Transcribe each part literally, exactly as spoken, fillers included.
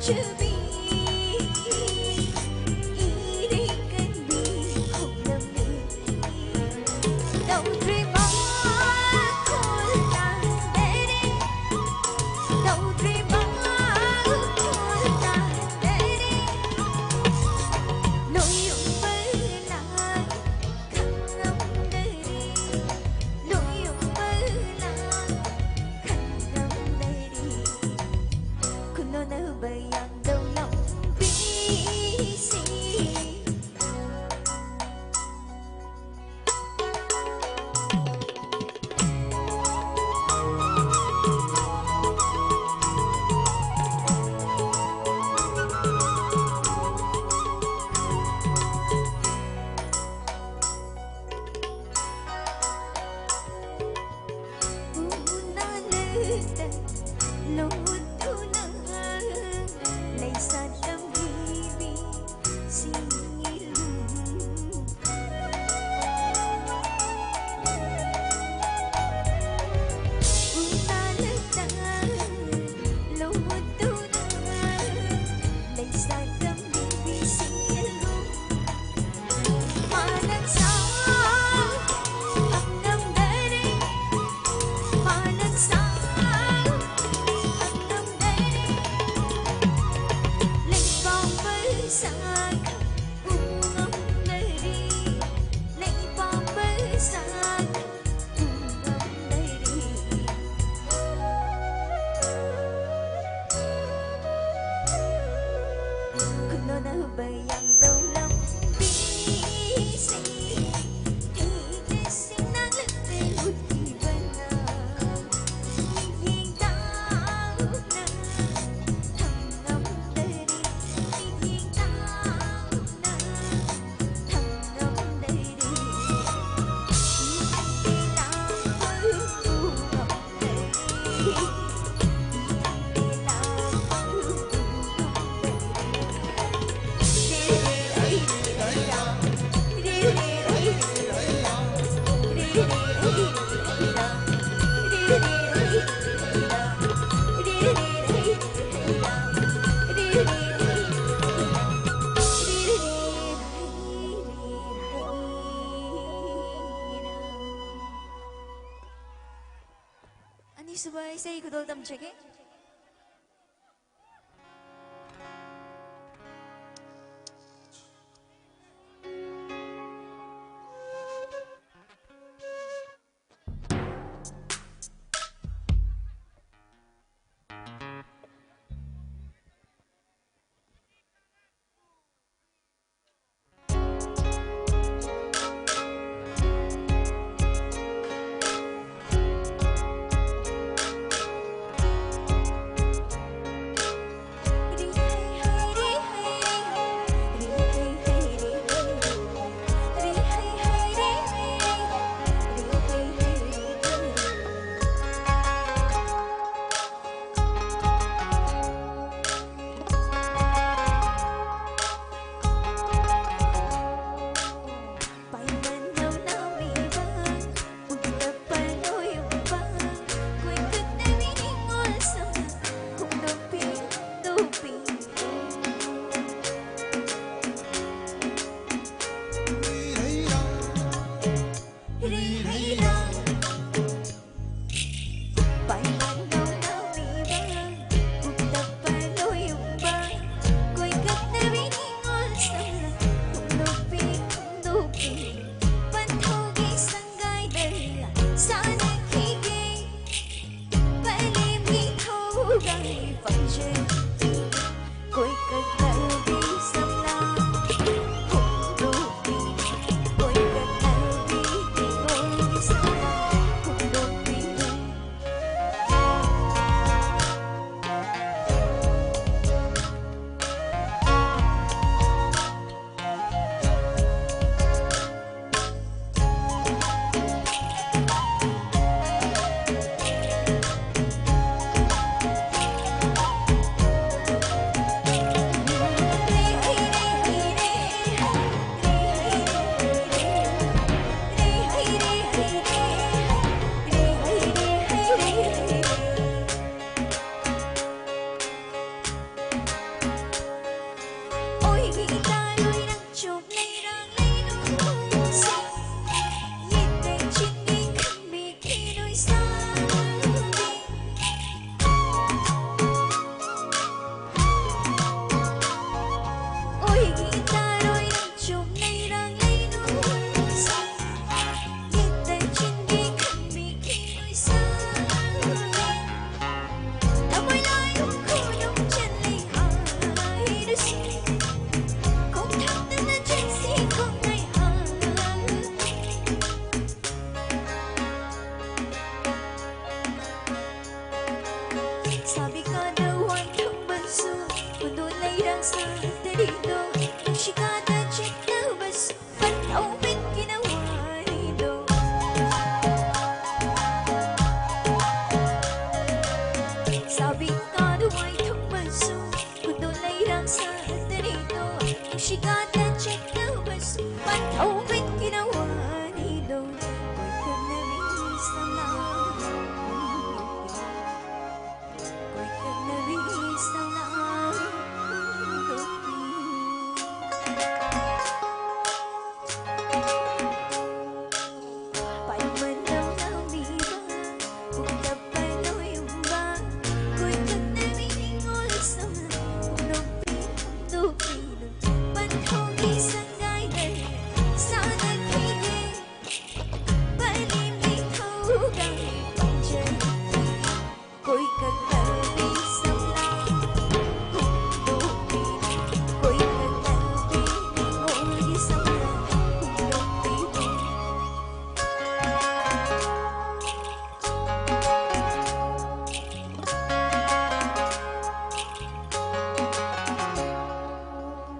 ꯆꯨꯕꯤ ꯏꯔꯩ ꯀꯟꯕꯤ ꯈꯣꯡꯂꯝꯅꯤ꯫ ꯇꯧꯗ꯭ꯔꯤꯕ ꯈꯣꯜ ꯇꯥꯗꯔꯦ, ꯇꯧꯗ꯭ꯔꯤꯕ ꯈꯣꯜ ꯇꯥꯗꯔꯦ꯫ ꯅꯣꯏ ꯌꯨꯝꯕ ꯂꯥꯏ ꯈꯪꯉꯝꯗꯔꯦ, ꯅꯣꯏ ꯌꯨꯝꯕ ꯂꯥꯏ ꯈꯪꯉꯝꯗꯔꯦ꯫ ꯈꯨꯅꯣꯅꯕ ꯌꯥꯝꯗꯧ ꯂꯝꯕꯤꯁꯤ꯫ ꯎꯅꯥ ꯂꯩꯇ ꯂꯣꯠꯇꯨꯅ ꯂꯩꯁꯥ ꯇꯝꯕꯤꯕꯤ ꯁꯤꯡꯂꯨ꯫ ꯎꯅꯥ ꯂꯩꯇ ꯂꯣꯠꯇꯨꯅ ꯂꯩꯁꯥ ꯇꯝꯕꯤꯕꯤ ꯁꯤꯡꯂꯨ꯫ ꯏꯁꯩ ꯈꯨꯗꯣꯜ ꯇꯝꯖꯒꯦ꯫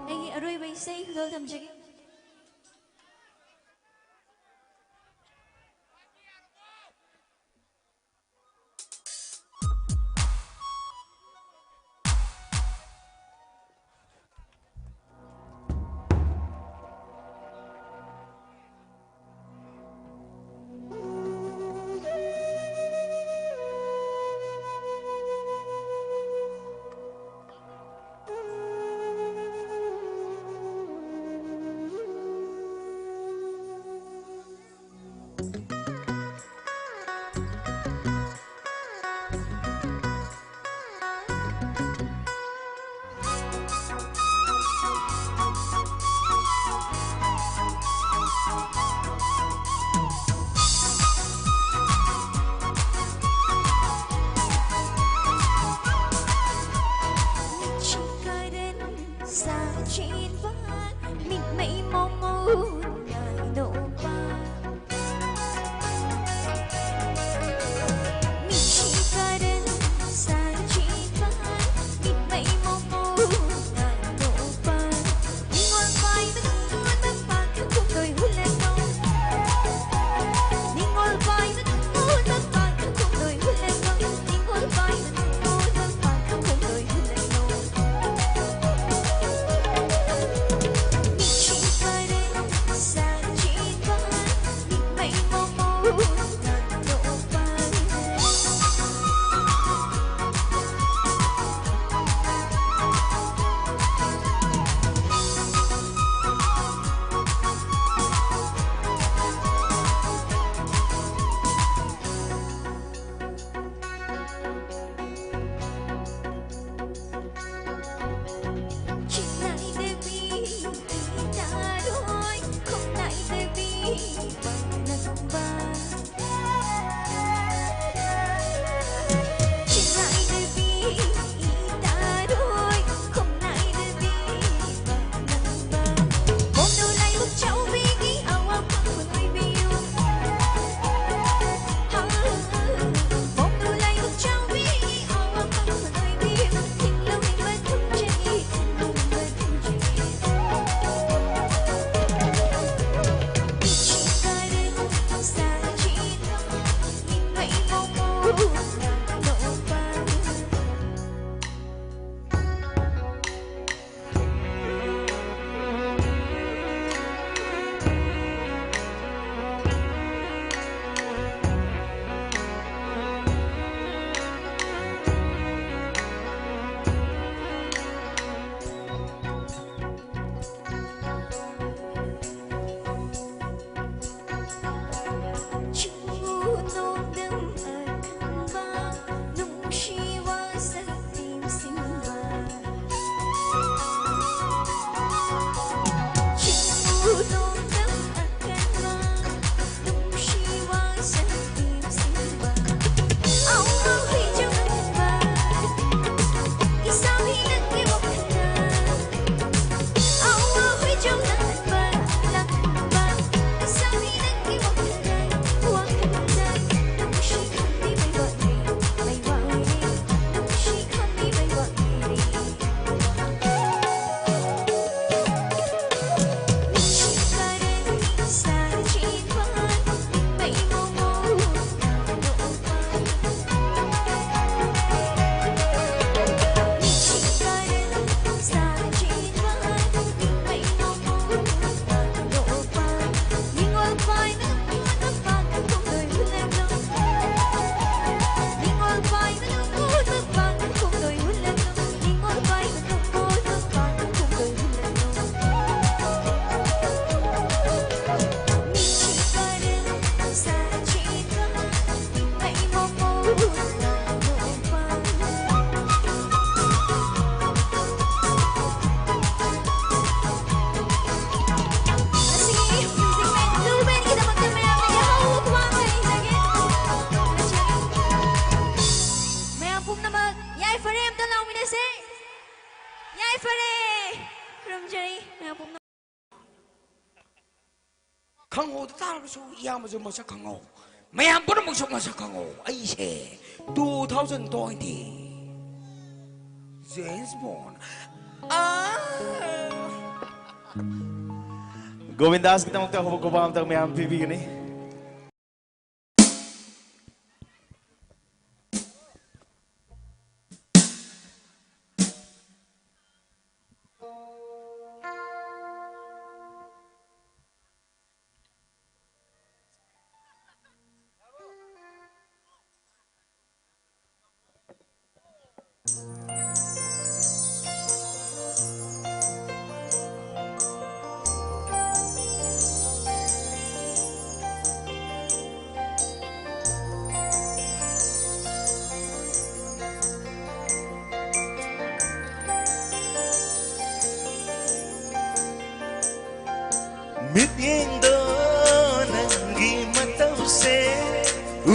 ꯑꯩꯒꯤ ꯑꯔꯣꯏꯕ ꯏꯁꯩ ꯈꯨꯗꯣꯜ ꯇꯝꯖꯒꯦ꯫ ꯌꯥꯏꯐꯔꯦ, ꯑꯝꯇ ꯂꯥꯎꯃꯤꯟꯅꯁꯦ꯫ ꯌꯥꯏꯐꯔꯦ꯫ ꯈꯨꯔꯨꯝꯖꯔꯤ ꯃꯌꯥꯝ ꯄꯨꯝꯅꯃꯛ꯫ ꯈꯪꯍꯧꯗ ꯇꯥꯔꯒꯁꯨ ꯏꯌꯥꯝꯕꯁꯨ ꯃꯁꯛ ꯈꯪꯍꯧ, ꯃꯌꯥꯝ ꯄꯨꯝꯅꯃꯛꯁꯨ ꯃꯁꯛ ꯈꯪꯍꯧ꯫ ꯑꯩꯁꯦ two thousand twenty James Bond꯫ ꯑꯥ꯫ ꯒꯣꯕꯤꯟꯗꯥꯁꯀꯤꯗꯃꯛꯇ ꯍꯧꯕ ꯈꯨꯕꯥꯝ ꯑꯝꯇꯪ ꯃꯌꯥꯝ ꯄꯤꯕꯤꯒꯅꯤ꯫ ꯃꯤꯠꯌꯦꯡꯗꯣ ꯅꯪꯒꯤ ꯃꯇꯧꯁꯦ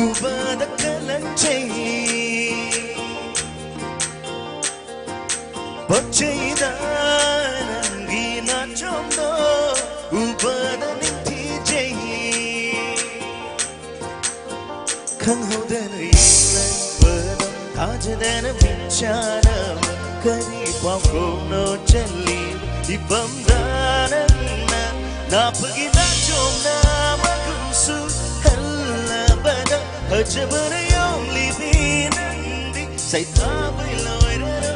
ꯎꯕꯗ ꯀꯜꯂꯛꯆꯩ꯫ ꯄꯛꯆꯩꯗ ꯅꯪꯒꯤ ꯅꯥꯆꯣꯝꯗꯣ ꯎꯕꯗ ꯅꯤꯡꯊꯤꯖꯩ꯫ ꯈꯪꯍꯧꯗꯅ ꯌꯦꯡꯂꯛꯄꯗ ꯊꯥꯖꯗꯅ ꯃꯤꯠꯆꯥꯅ ꯀꯔꯤ ꯄꯥꯎꯈꯣꯡꯅꯣ ꯆꯜꯂꯤ ꯏꯄꯝꯗ ꯅꯪꯅ ꯅꯥꯄꯒꯤ ꯅꯥꯆꯣꯝꯅ ꯃꯒꯨꯟꯁꯨ ꯍꯜꯂꯕꯗ ꯐꯖꯕꯅ ꯌꯣꯝꯂꯤꯕꯤ ꯅꯪꯗꯤ ꯁꯩꯊꯥꯕꯩ ꯂꯣꯏꯔꯔꯣ꯫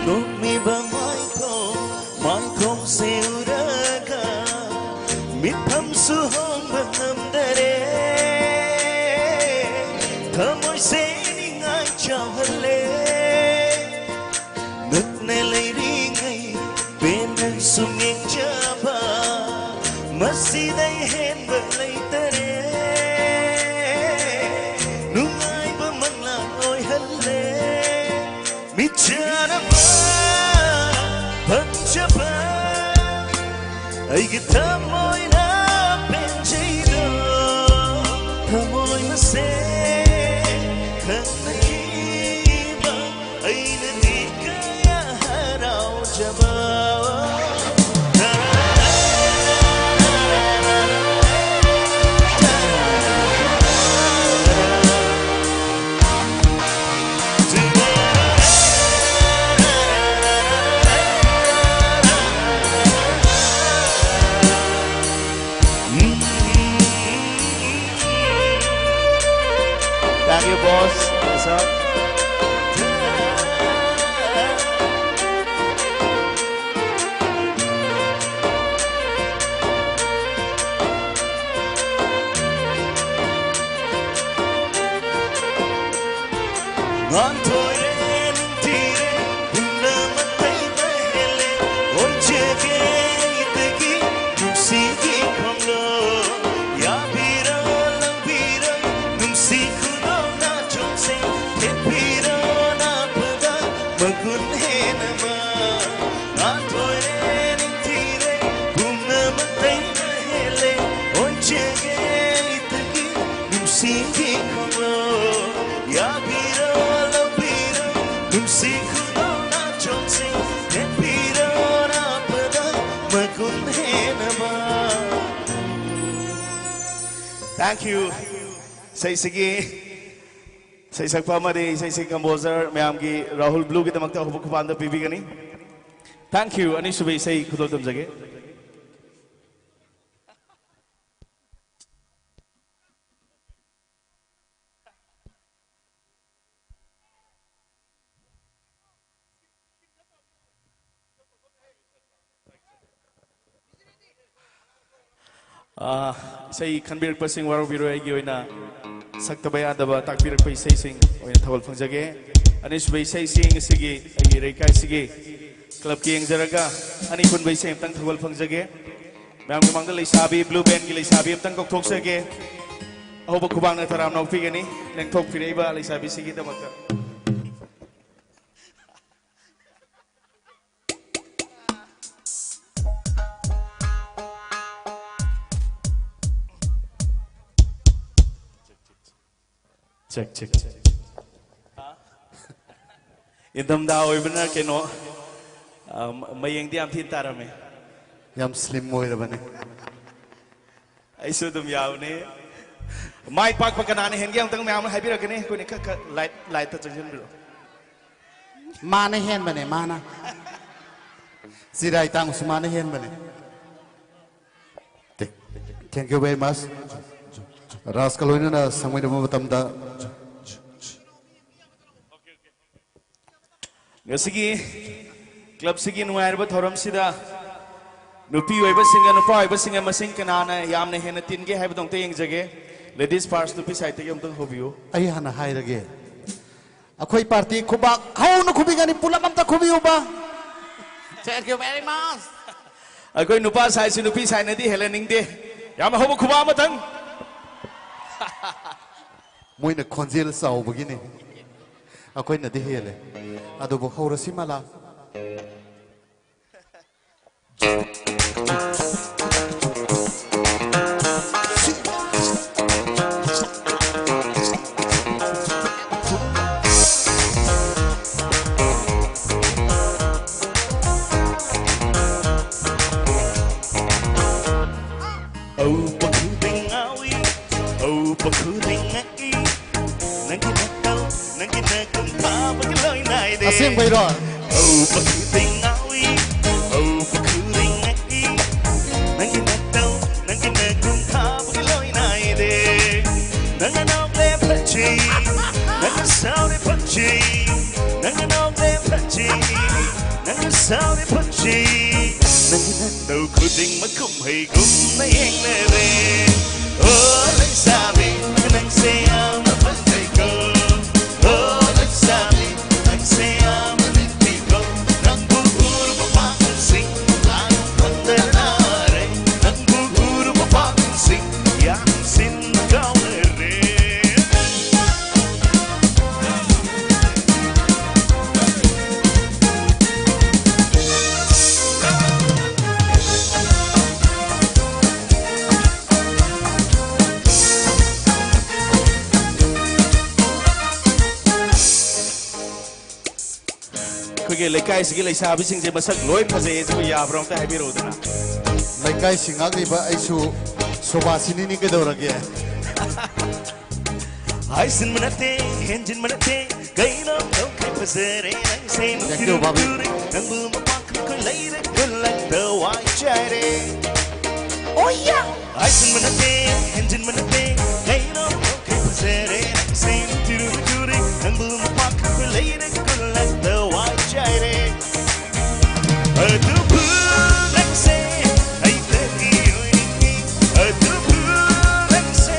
ꯅꯣꯛꯃꯤꯕ ꯃꯥꯏꯈꯣꯡ, ꯃꯥꯏꯈꯣꯡꯁꯦ ꯃꯤꯠꯐꯝꯁꯨ ꯍꯣꯡꯕ ꯉꯝꯗꯔꯦ, ꯊꯃꯣꯏꯁꯦ ꯅꯤꯡꯉꯥꯏ ꯆꯥꯎꯍꯜꯂꯦ꯫ ꯅꯛꯅ ꯂꯩꯔꯤꯉꯩ ꯄꯦꯟꯅ ꯁꯨꯝ ꯌꯦꯡꯖꯕ, ꯃꯁꯤꯗꯩ ꯍꯦꯟꯕ ꯂꯩꯇꯔꯦ꯫ ꯅꯨꯡꯉꯥꯏꯕ ꯃꯪꯂꯥꯟ ꯑꯣꯏꯍꯜꯂꯦ꯫ ꯃꯤꯠꯆꯥꯟꯅꯕ ꯐꯪꯖꯕ, ꯑꯩꯒꯤ ꯊꯃꯣꯏꯅ ꯄꯦꯟꯖꯩꯗꯣ꯫ ꯊꯃꯣꯏ ꯃꯁꯦ ꯈꯪꯅꯈꯤꯕ, ꯑꯩꯅꯗꯤ ꯀꯌꯥ ꯍꯔꯥꯎꯖꯕ꯫ Thank you, boss. What's up? ꯉꯥꯟꯊꯣꯏꯔꯦ, ꯅꯨꯡꯊꯤꯔꯦ, ꯄꯨꯝꯅꯃꯛ ꯂꯩꯕ ꯍꯦꯜꯂꯦ꯫ ꯑꯣꯏꯖꯒꯦ ꯑꯩꯗꯒꯤ ꯅꯨꯡꯁꯤꯒꯤ ꯈꯣꯡꯂꯣ꯫ ꯌꯥꯕꯤꯔꯣ, ꯂꯧꯕꯤꯔꯣ, ꯅꯨꯡꯁꯤ ꯈꯨꯗꯣꯜ ꯅꯥꯆꯣꯝꯁꯤꯡ꯫ ꯊꯦꯠꯄꯤꯔꯣ ꯅꯥꯠꯄꯗ ꯃꯒꯨꯟ ꯍꯦꯟꯅ ꯑꯃ꯫ ꯉꯥꯟꯊꯣꯏꯔꯦ, ꯅꯤꯡꯊꯤꯔꯦ, ꯄꯨꯝꯅꯃꯛ ꯂꯩꯕ ꯍꯦꯜꯂꯦ꯫ ꯑꯣꯏꯖꯒꯦ ꯑꯩꯗꯒꯤ ꯅꯨꯡꯁꯤꯒꯤ ꯈꯣꯡꯂꯣ꯫ ꯌꯥꯕꯤꯔꯣ, ꯂꯧꯕꯤꯔꯣ, ꯅꯨꯡꯁꯤ ꯈꯨꯗꯣꯜ ꯅꯥꯆꯣꯝꯁꯤꯡ꯫ ꯊꯦꯠꯄꯤꯔꯣ ꯅꯥꯠꯄꯗ ꯃꯒꯨꯟ ꯍꯦꯟꯅ ꯑꯃ꯫ Thank you. ꯏꯁꯩꯁꯤꯒꯤ ꯏꯁꯩ ꯁꯛꯄ ꯑꯃꯗꯤ ꯏꯁꯩꯁꯤ composer ꯃꯌꯥꯝꯒꯤ ꯔꯥꯍꯨꯜ ꯕ꯭ꯂꯨꯒꯤꯗꯃꯛꯇ ꯍꯧꯕ ꯈꯨꯄꯥꯟꯗ ꯄꯤꯕꯤꯒꯅꯤ꯫ Thank you. ꯑꯅꯤꯁꯨꯕ ꯏꯁꯩ ꯈꯨꯗꯣꯜ ꯇꯝꯖꯒꯦ꯫ ꯑꯥ, ꯏꯁꯩ ꯈꯟꯕꯤꯔꯛꯄꯁꯤꯡ ꯋꯥꯔꯧꯕꯤꯔꯣꯏ, ꯑꯩꯒꯤ ꯑꯣꯏꯅ ꯁꯛꯇꯕ ꯌꯥꯗꯕ ꯇꯥꯛꯄꯤꯔꯛꯄ ꯏꯁꯩꯁꯤꯡ ꯑꯣꯏꯅ ꯊꯥꯒꯠ ꯐꯪꯖꯒꯦ꯫ ꯑꯅꯤꯁꯨꯕ ꯏꯁꯩꯁꯤ ꯉꯁꯤꯒꯤ ꯑꯩꯒꯤ ꯂꯩꯀꯥꯏꯁꯤꯒꯤ ꯀ꯭ꯂꯕꯀꯤ ꯌꯦꯡꯖꯔꯒ ꯑꯅꯤ ꯄꯨꯟꯕ ꯏꯁꯩ ꯑꯃꯇꯪ ꯊꯥꯒꯠ ꯐꯪꯖꯒꯦ꯫ ꯃꯌꯥꯝꯒꯤ ꯃꯥꯡꯗ ꯂꯩꯁꯥꯕꯤ, ꯕ꯭ꯂꯨ ꯕꯦꯟꯒꯤ ꯂꯩꯁꯥꯕꯤ ꯑꯃꯇꯪ ꯀꯧꯊꯣꯛꯆꯒꯦ꯫ ꯑꯍꯧꯕ ꯈꯨꯕꯥꯛꯅ ꯇꯔꯥꯝꯅ ꯑꯣꯛꯄꯤꯒꯅꯤ꯫ ꯂꯦꯡꯊꯣꯛꯄꯤꯔꯛꯏꯕ ꯂꯩꯁꯥꯕꯤꯁꯤꯒꯤꯗꯃꯛꯇ꯫ Check, check, check. ꯏꯪꯊꯝꯊꯥ ꯑꯣꯏꯕꯅ ꯀꯩꯅꯣ, ꯑ, ꯃ-, ꯃꯌꯦꯡꯗꯤ ꯌꯥꯝ ꯊꯤꯅ ꯇꯥꯔꯝꯃꯦ꯫ ꯌꯥꯝ ꯁ꯭ꯂꯤꯝ ꯑꯣꯏꯔꯕꯅꯦ꯫ ꯑꯩꯁꯨ ꯑꯗꯨꯝ ꯌꯥꯕꯅꯦ꯫ ꯃꯥꯏ ꯄꯥꯛꯄ ꯀꯅꯥꯅ ꯍꯦꯟꯒꯦ ꯑꯃꯨꯛꯇꯪ ꯃꯌꯥꯝ ꯑꯃ ꯍꯥꯏꯕꯤꯔꯛꯀꯅꯤ꯫ ꯑꯩꯈꯣꯏꯅ ꯈꯔ, ꯈꯔ ꯂꯥꯏꯠ, ꯂꯥꯏꯠꯇ ꯆꯪꯁꯤꯟꯕꯤꯔꯛꯑꯣ꯫ ꯃꯥꯅ ꯍꯦꯟꯕꯅꯦ, ꯃꯥꯅ꯫ ꯆꯤꯔꯥꯏ ꯇꯥꯡꯕꯁꯨ ꯃꯥꯅ ꯍꯦꯟꯕꯅꯦ꯫ Thank you very much꯫ ꯔꯥꯖꯀ ꯂꯣꯏꯅꯅ ꯁꯪꯃꯤꯟꯅꯕ ꯃꯇꯝꯗ ꯉꯁꯤꯒꯤ ꯀ꯭ꯂꯕꯁꯤꯒꯤ ꯅꯨꯡꯉꯥꯏꯔꯕ ꯊꯧꯔꯝꯁꯤꯗ ꯅꯨꯄꯤ ꯑꯣꯏꯕꯁꯤꯡꯒ ꯅꯨꯄꯥ ꯑꯣꯏꯕꯁꯤꯡꯒ ꯃꯁꯤꯡ ꯀꯅꯥꯅ ꯌꯥꯝꯅ ꯍꯦꯟꯅ ꯇꯤꯟꯒꯦ ꯍꯥꯏꯕꯗꯣ ꯑꯝꯇ ꯌꯦꯡꯖꯒꯦ꯫ Ladies first, ꯅꯨꯄꯤ sideꯇꯒꯤ ꯑꯝꯇꯪ ꯍꯧꯕꯤꯌꯨ꯫ ꯑꯩ ꯍꯥꯟꯅ ꯍꯥꯏꯔꯒꯦ꯫ ꯑꯩꯈꯣꯏ party ꯈꯨꯕꯥꯛ ꯍꯧꯅ ꯈꯨꯕꯤꯒꯅꯤ, ꯄꯨꯂꯞ ꯑꯝꯇ ꯈꯨꯕꯤꯌꯨꯕ꯫ Thank you very much꯫ ꯑꯩꯈꯣꯏ ꯅꯨꯄꯥ sideꯁꯤ ꯅꯨꯄꯤ sideꯅꯗꯤ ꯍꯦꯜꯍꯟꯅꯤꯡꯗꯦ꯫ ꯌꯥꯝ ꯍꯧꯕ ꯈꯨꯕꯥꯛ ꯑꯃꯇꯪ꯫ ꯃꯣꯏꯅ ꯈꯣꯟꯖꯦꯜ ꯆꯥꯎꯕꯒꯤꯅꯤ꯫ ꯑꯩꯈꯣꯏꯅꯗꯤ ꯍꯦꯜꯂꯦ꯫ ꯑꯗꯨꯕꯨ ꯍꯧꯔꯁꯤ ꯃꯂꯥ꯫ ꯍꯧꯕ ꯈꯨꯗꯤꯡ ꯉꯥꯎꯏ, ꯍꯧꯕ ꯈꯨꯗꯤꯡ ꯉꯛꯏ, ꯅꯪꯒꯤ ꯅꯇꯧ, ꯅꯪꯒꯤ ꯅꯒꯨꯟ ꯐꯥꯕꯒꯤ ꯂꯣꯏ ꯅꯥꯏꯗꯦ꯫ ꯑꯁꯦꯡꯕꯩꯔꯣ? ꯍꯧꯕ ꯈꯨꯗꯤꯡ ꯉꯥꯎꯏ, ꯍꯧꯕ ꯈꯨꯗꯤꯡ ꯉꯛꯏ, ꯅꯪꯒꯤ ꯅꯇꯧ, ꯅꯪꯒꯤ ꯅꯒꯨꯟ ꯐꯥꯕꯒꯤ ꯂꯣꯏ ꯅꯥꯏꯗꯦ꯫ ꯅꯪꯅ ꯅꯣꯛꯂꯦ ꯐꯖꯩ, ꯅꯪꯅ ꯁꯥꯎꯔꯦ ꯐꯖꯩ, ꯅꯪꯅ ꯅꯣꯛꯂꯦ ꯐꯖꯩ, ꯅꯪꯅ ꯁꯥꯎꯔꯦ ꯐꯖꯩ, ꯅꯪ ꯈꯨꯗꯤꯡꯃꯛ ꯀꯨꯝꯍꯩꯒꯨꯝꯅ ꯌꯦꯡꯅꯔꯦ꯫ ꯑꯣ ꯂꯩꯁꯥꯕꯤ, ꯅꯪꯁꯦ ꯌꯥꯝꯅ ꯐꯖꯩꯀꯣ꯫ ꯑꯣ ꯂꯩꯁꯥꯕꯤ, ꯅꯪꯁꯦ ꯌꯥꯝꯅ ꯂꯤꯛꯄꯤꯀꯣ꯫ ꯅꯪꯕꯨ ꯎꯔꯨꯕ ꯄꯥꯈꯪꯁꯤꯡ ꯂꯥꯏ ꯐꯪꯗꯅ ꯅꯥꯔꯦ꯫ ꯅꯪꯕꯨ ꯎꯔꯨꯕ ꯄꯥꯈꯪꯁꯤꯡ ꯌꯥꯝꯁꯤꯟꯕ ꯀꯥꯎꯅꯔꯦ꯫ ꯑꯩꯈꯣꯏꯒꯤ ꯂꯩꯀꯥꯏꯁꯤꯒꯤ ꯂꯩꯁꯥꯕꯤꯁꯤꯡꯁꯦ ꯃꯁꯛ ꯂꯣꯏ ꯐꯖꯩ ꯍꯥꯏꯁꯤꯕꯨ ꯌꯥꯕ꯭ꯔꯣ? ꯑꯝꯇ ꯍꯥꯏꯕꯤꯔꯛꯎꯗꯅ꯫ ꯂꯩꯀꯥꯏꯁꯤ ꯉꯥꯛꯂꯤꯕ ꯑꯩꯁꯨ ꯁꯣꯕꯥꯁꯤꯅꯤꯅꯤ, ꯀꯩꯗꯧꯔꯒꯦ? ꯍꯥꯏꯖꯤꯟꯕ ꯅꯠꯇꯦ, ꯍꯦꯟꯖꯤꯟꯕ ꯅꯠꯇꯦ, ꯀꯩꯅꯣ ꯇꯧꯈ꯭ꯔꯦ ꯐꯖꯔꯦ ꯅꯪꯁꯦ꯫ Thank you, ꯚꯥꯕꯤ꯫ ꯅꯪꯕꯨ ꯃꯄꯥꯟ ꯈꯪꯈꯣꯏ ꯂꯩꯔꯦ ꯈꯨꯜꯂꯛꯇ ꯋꯥꯏ ꯆꯥꯏꯔꯦ꯫ ꯑꯣꯌꯥ! ꯍꯥꯏꯖꯤꯟꯕ ꯅꯠꯇꯦ, ꯍꯦꯟꯖꯤꯟꯕ ꯅꯠꯇꯦ, ꯀꯩꯅꯣ ꯇꯧꯈ꯭ꯔꯦ ꯐꯖꯔꯦ ꯅꯪꯁꯦ꯫ ꯅꯪꯕꯨ ꯃꯄꯥꯟ ꯈꯪꯈꯣꯏ ꯂꯩꯔꯦ ꯈꯨꯜꯂꯛꯇ ꯋꯥꯏ ꯆꯥꯏꯔꯦ꯫ ꯑꯗꯨꯕꯨ ꯅꯪꯁꯦ ꯑꯩ ꯀꯔꯤ ꯑꯣꯏꯅꯤꯡꯉꯤ? ꯑꯗꯨꯕꯨ ꯅꯪꯁꯦ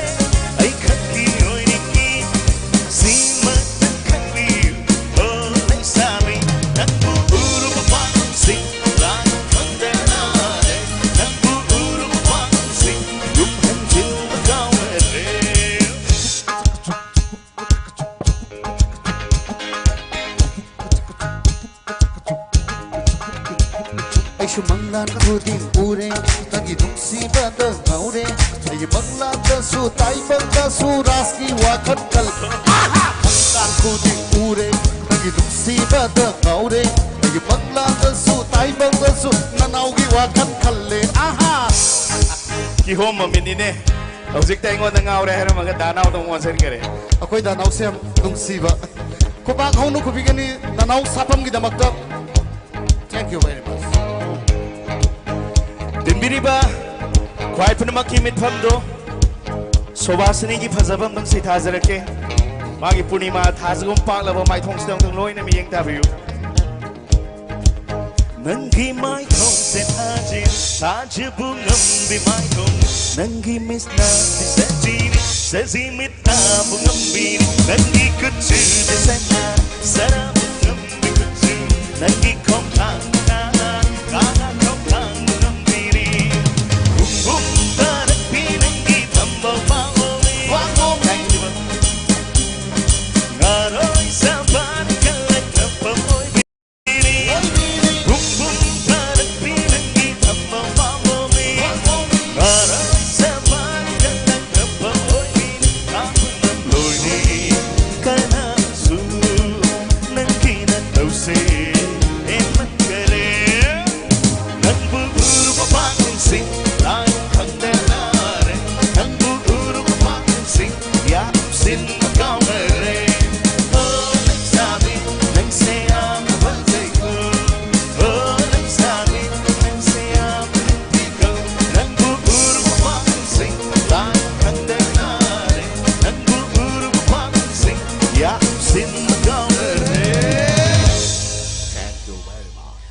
ꯑꯩ ꯈꯛꯀꯤ ꯑꯣꯏꯅꯤꯡꯉꯤ꯫ ꯁꯤꯃꯇꯪ ꯈꯟꯕꯤꯌꯨ, ꯑꯣ ꯂꯩꯁꯥꯕꯤ, ꯅꯪꯕꯨ ꯎꯔꯨꯕ ꯄꯥꯈꯪꯁꯤꯡ ꯂꯥꯏ ꯐꯪꯗꯅ ꯅꯥꯔꯦ꯫ ꯅꯪꯕꯨ ꯎꯔꯨꯕ ꯄꯥꯈꯪꯁꯤꯡ ꯌꯨꯝ ꯍꯟꯖꯤꯟꯕ ꯀꯥꯎꯅꯔꯦ꯫ ꯑꯩꯁꯨ ꯃꯪꯂꯥꯟ ꯈꯨꯗꯤꯡ ꯎꯔꯦ, ꯅꯪꯒꯤ ꯅꯨꯡꯁꯤꯕꯗ ꯉꯥꯎꯔꯦ꯫ ꯑꯩꯒꯤ ꯃꯪꯂꯥꯟꯗꯁꯨ ꯇꯥꯏꯕꯪꯗꯁꯨ ꯔꯥꯁꯀꯤ ꯋꯥꯈꯜ ꯈꯜꯂꯦ꯫ ꯃꯪꯂꯥꯟ ꯈꯨꯗꯤꯡ ꯎꯔꯦ, ꯅꯪꯒꯤ ꯅꯨꯡꯁꯤꯕꯗ ꯉꯥꯎꯔꯦ꯫ ꯑꯩꯒꯤ ꯃꯪꯂꯥꯟꯗꯁꯨ ꯇꯥꯏꯕꯪꯗꯁꯨ ꯅꯅꯥꯎꯒꯤ ꯋꯥꯈꯜ ꯈꯜꯂꯦ꯫ ꯑꯍꯥ! ꯀꯤꯍꯣꯝ ꯃꯃꯤꯠꯅꯤꯅꯦ꯫ ꯍꯧꯖꯤꯛꯇ ꯑꯩꯉꯣꯟꯗ ꯉꯥꯎꯔꯦ ꯍꯥꯏꯔꯝꯃꯒ ꯗꯥ ꯅꯥꯎꯗ ꯑꯃꯨꯛ ꯑꯣꯟꯁꯤꯟꯈꯔꯦ꯫ ꯑꯩꯈꯣꯏ ꯗꯥ ꯅꯥꯎꯁꯦ ꯌꯥꯝ ꯅꯨꯡꯁꯤꯕ꯫ ꯈꯨꯕꯥꯛ ꯍꯧꯅ ꯈꯨꯕꯤꯒꯅꯤ ꯅꯅꯥꯎ ꯁꯥꯐꯝꯒꯤꯗꯃꯛꯇ꯫ Thank you very much꯫ ꯇꯤꯟꯕꯤꯔꯤꯕ ꯈ꯭ꯋꯥꯏ ꯄꯨꯝꯅꯃꯛꯀꯤ ꯃꯤꯠꯐꯝꯗꯨ ꯁꯣꯕꯥꯁꯤꯅꯤꯒꯤ ꯐꯖꯕ ꯑꯝꯇꯪ ꯁꯩꯊꯥꯖꯔꯛꯀꯦ꯫ ꯃꯥꯒꯤ ꯄꯨꯔꯅꯤꯃꯥ ꯊꯥꯖꯒꯨꯝ ꯄꯥꯛꯂꯕ ꯃꯥꯏꯊꯣꯡꯁꯤꯗ ꯑꯃꯨꯛꯇꯪ ꯂꯣꯏꯅ ꯃꯤꯠꯌꯦꯡ ꯇꯥꯕꯤꯌꯨ꯫ ꯅꯪꯒꯤ ꯃꯥꯏꯊꯣꯡꯁꯦ ꯊꯥ ꯊꯥꯖꯕ ꯉꯝꯕꯤ ꯃꯥꯏꯊꯣꯡ ꯅꯪꯒꯤ ꯃꯤꯠꯅ ꯁꯖꯤꯔꯤ ꯁꯖꯤ ꯃꯤꯠꯅꯕꯨ ꯉꯝꯕꯤꯔꯤ ꯅꯪꯒꯤ ꯈꯨꯠꯁꯨꯗ ꯁꯅꯥ ꯁꯔꯥꯕꯨ ꯉꯝꯕꯤ ꯈꯨꯠꯁꯨ ꯅꯪꯒꯤ ꯈꯣꯡꯊꯥꯡꯅ ꯀꯥꯅ ꯈꯣꯡꯊꯥꯡ ꯉꯝꯕꯤꯔꯤ ꯕꯨꯝ ꯕꯨꯝ ꯇꯥꯔꯛꯄꯤ ꯅꯪꯒꯤ ꯊꯝꯕꯧ ꯄꯥꯡꯂꯣꯝꯒꯤ ꯋꯥꯡꯂꯣꯝ ꯅꯥꯏꯗꯕ ꯉꯥꯔꯣꯏ ꯁꯥꯕꯥꯟ ꯀꯜꯂꯛꯂꯛꯄ ꯑꯣꯏꯕꯤꯔꯤ ꯕꯨꯝ ꯕꯨꯝ ꯇꯥꯔꯛꯄꯤ ꯅꯪꯒꯤ ꯊꯝꯕꯧ ꯄꯥꯡꯂꯣꯝꯒꯤ ꯉꯥꯔꯣꯏ ꯁꯥꯕꯥꯟ ꯀꯜꯂꯛꯂꯛꯄ ꯑꯣꯏꯕꯤꯔꯤ ꯀꯥꯞꯄ ꯉꯝꯂꯣꯏꯅꯤ ꯀꯅꯥꯁꯨ ꯅꯪꯒꯤ ꯅꯇꯧꯁꯦ ꯍꯦꯟꯃꯟꯈꯔꯦ ꯅꯪꯕꯨ ꯎꯔꯨꯕ ꯄꯥꯛꯅꯨꯡꯁꯤ ꯂꯥꯏ ꯈꯪꯗꯅꯔꯦ ꯅꯪꯕꯨ ꯎꯔꯨꯕ ꯄꯥꯛꯅꯨꯡꯁꯤ ꯌꯥꯝꯁꯤꯟꯕ ꯀꯥꯎꯅꯔꯦ ꯑꯣ ꯂꯩꯁꯥꯕꯤ ꯅꯪꯁꯦ ꯌꯥꯝꯅ ꯐꯖꯩꯀꯣ ꯑꯣ ꯂꯩꯁꯥꯕꯤ ꯅꯪꯁꯦ ꯌꯥꯝꯅ ꯅꯨꯡꯁꯤꯀꯣ ꯅꯪꯕꯨ ꯎꯔꯨꯕ ꯄꯥꯛꯅꯨꯡꯁꯤ ꯂꯥꯏ ꯈꯪꯗꯅꯔꯦ ꯅꯪꯕꯨ ꯎꯔꯨꯕ ꯄꯥꯛꯅꯨꯡꯁꯤ ꯌꯥꯝꯁꯤꯟꯕ ꯀꯥꯎꯅꯔꯦ Thank you very much.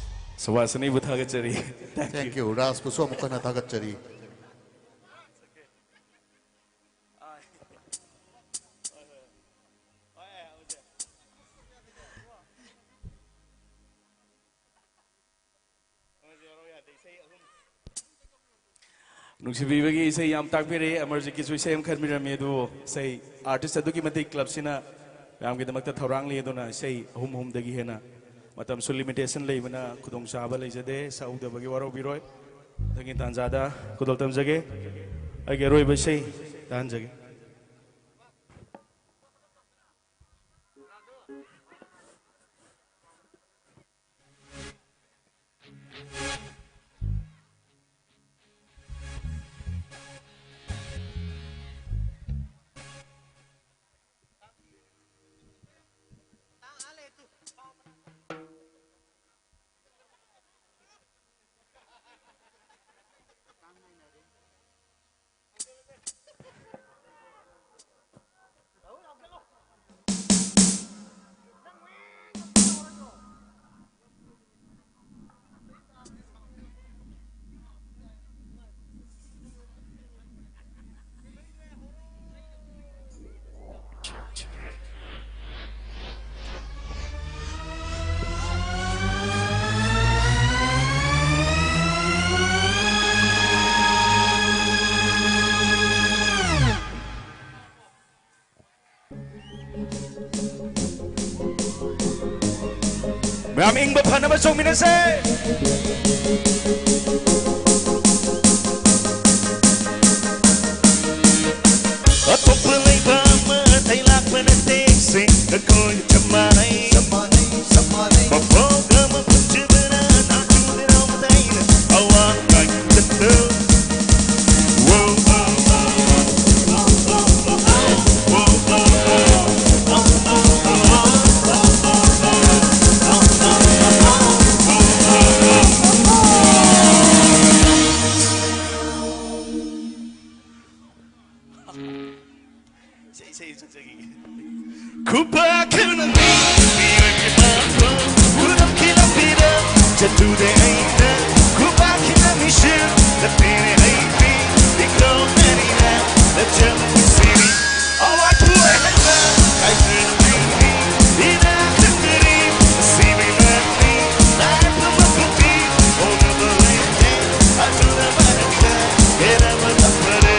Subhas ꯑꯅꯤꯕꯨ ꯊꯥꯒꯠꯆꯔꯤ꯫ Thank you꯫ Thank you꯫ ꯔꯥꯖꯄꯨꯁꯨ ꯑꯃꯨꯛ ꯍꯟꯅ ꯊꯥꯒꯠꯆꯔꯤ꯫ ꯅꯨꯡꯁꯤꯕꯤꯕꯒꯤ ꯏꯁꯩ ꯌꯥꯝ ꯇꯥꯛꯄꯤꯔꯦ꯫ ꯑꯃꯔꯖꯤꯠꯀꯤꯁꯨ ꯏꯁꯩ ꯑꯃ ꯈꯟꯕꯤꯔꯝꯃꯤ, ꯑꯗꯨꯕꯨ ꯏꯁꯩ artist ꯑꯗꯨꯛꯀꯤ ꯃꯇꯤꯛ club ꯁꯤꯅ ꯃꯌꯥꯝꯒꯤꯗꯃꯛꯇ ꯊꯧꯔꯥꯡ ꯂꯤꯡꯗꯨꯅ ꯏꯁꯩ ꯑꯍꯨꯝ ꯑꯍꯨꯝꯗꯒꯤ ꯍꯦꯟꯅ ꯃꯇꯝꯁꯨ limitation ꯂꯩꯕꯅ ꯈꯨꯗꯣꯡꯆꯥꯕ ꯂꯩꯖꯗꯦ꯫ ꯁꯛꯍꯧꯗꯕꯒꯤ ꯋꯥꯔꯧꯕꯤꯔꯣꯏ꯫ ꯃꯊꯪꯒꯤ ꯇꯥꯟꯖꯥꯗ ꯈꯨꯗꯣꯜ ꯇꯝꯖꯒꯦ꯫ ꯑꯩꯒꯤ ꯑꯔꯣꯏꯕ ꯏꯁꯩ ꯇꯥꯍꯟꯖꯒꯦ꯫ ꯃꯌꯥꯝ ꯏꯪꯕ ꯐꯅꯕ ꯆꯣꯡꯃꯤꯟꯅꯁꯦ꯫ ꯑꯇꯣꯞꯄ ꯂꯩꯕꯥꯛ ꯑꯃꯗꯩ ꯂꯥꯛꯄ ꯅꯠꯇꯦ, ꯁꯤꯡ ꯑꯩꯈꯣꯏ ꯆꯞ ꯃꯥꯟꯅꯩ꯫ ꯆꯞ ꯃꯥꯟꯅꯩ, ꯆꯞ ꯃꯥꯟꯅꯩ꯫ ꯃꯐꯝ ꯑꯃ ꯄꯨꯟꯖꯕꯅ ꯅꯥꯆꯨꯗꯅ ꯃꯇꯩꯅ ꯑꯋꯥꯡ ꯀꯥꯏꯗꯠꯇꯧ꯫ ꯏꯁꯩ, ꯏꯁꯩ ꯁꯛꯆꯒꯦ꯫ ꯈꯨꯕꯥꯛ ꯈꯨꯅ ꯃꯤ, ꯃꯤꯑꯣꯏꯕꯒꯤ ꯃꯥꯟꯕ, ꯈꯨꯗꯝꯒꯤ ꯂꯝꯕꯤꯗ ꯆꯠꯂꯨꯔꯦ ꯑꯩꯅ꯫ ꯈꯨꯕꯥꯛ ꯈꯨꯅ ꯃꯤꯁꯤꯡ, ꯂꯝꯕꯤꯅꯦ ꯑꯩꯒꯤ, ꯏꯈꯧ ꯑꯅꯤꯅ ꯂꯝꯖꯦꯜ ꯁꯤꯔꯤ꯫ ꯑꯋꯥ ꯊꯨꯋꯥꯏ ꯍꯟꯕ, ꯀꯥꯏꯗꯅ ꯃꯤꯅꯤ, ꯏꯅꯥꯛ ꯈꯨꯟꯕꯅꯤ, ꯁꯤꯕꯩ ꯃꯔꯝꯅꯤ, ꯂꯥꯏ ꯄꯨꯝꯕ ꯄꯨꯝꯕꯤ, ꯍꯧꯅꯕ ꯂꯩꯇꯦ, ꯑꯗꯨꯅ ꯃꯔꯛꯇ ꯍꯦꯟꯅꯕ ꯇꯝꯕꯅꯦ꯫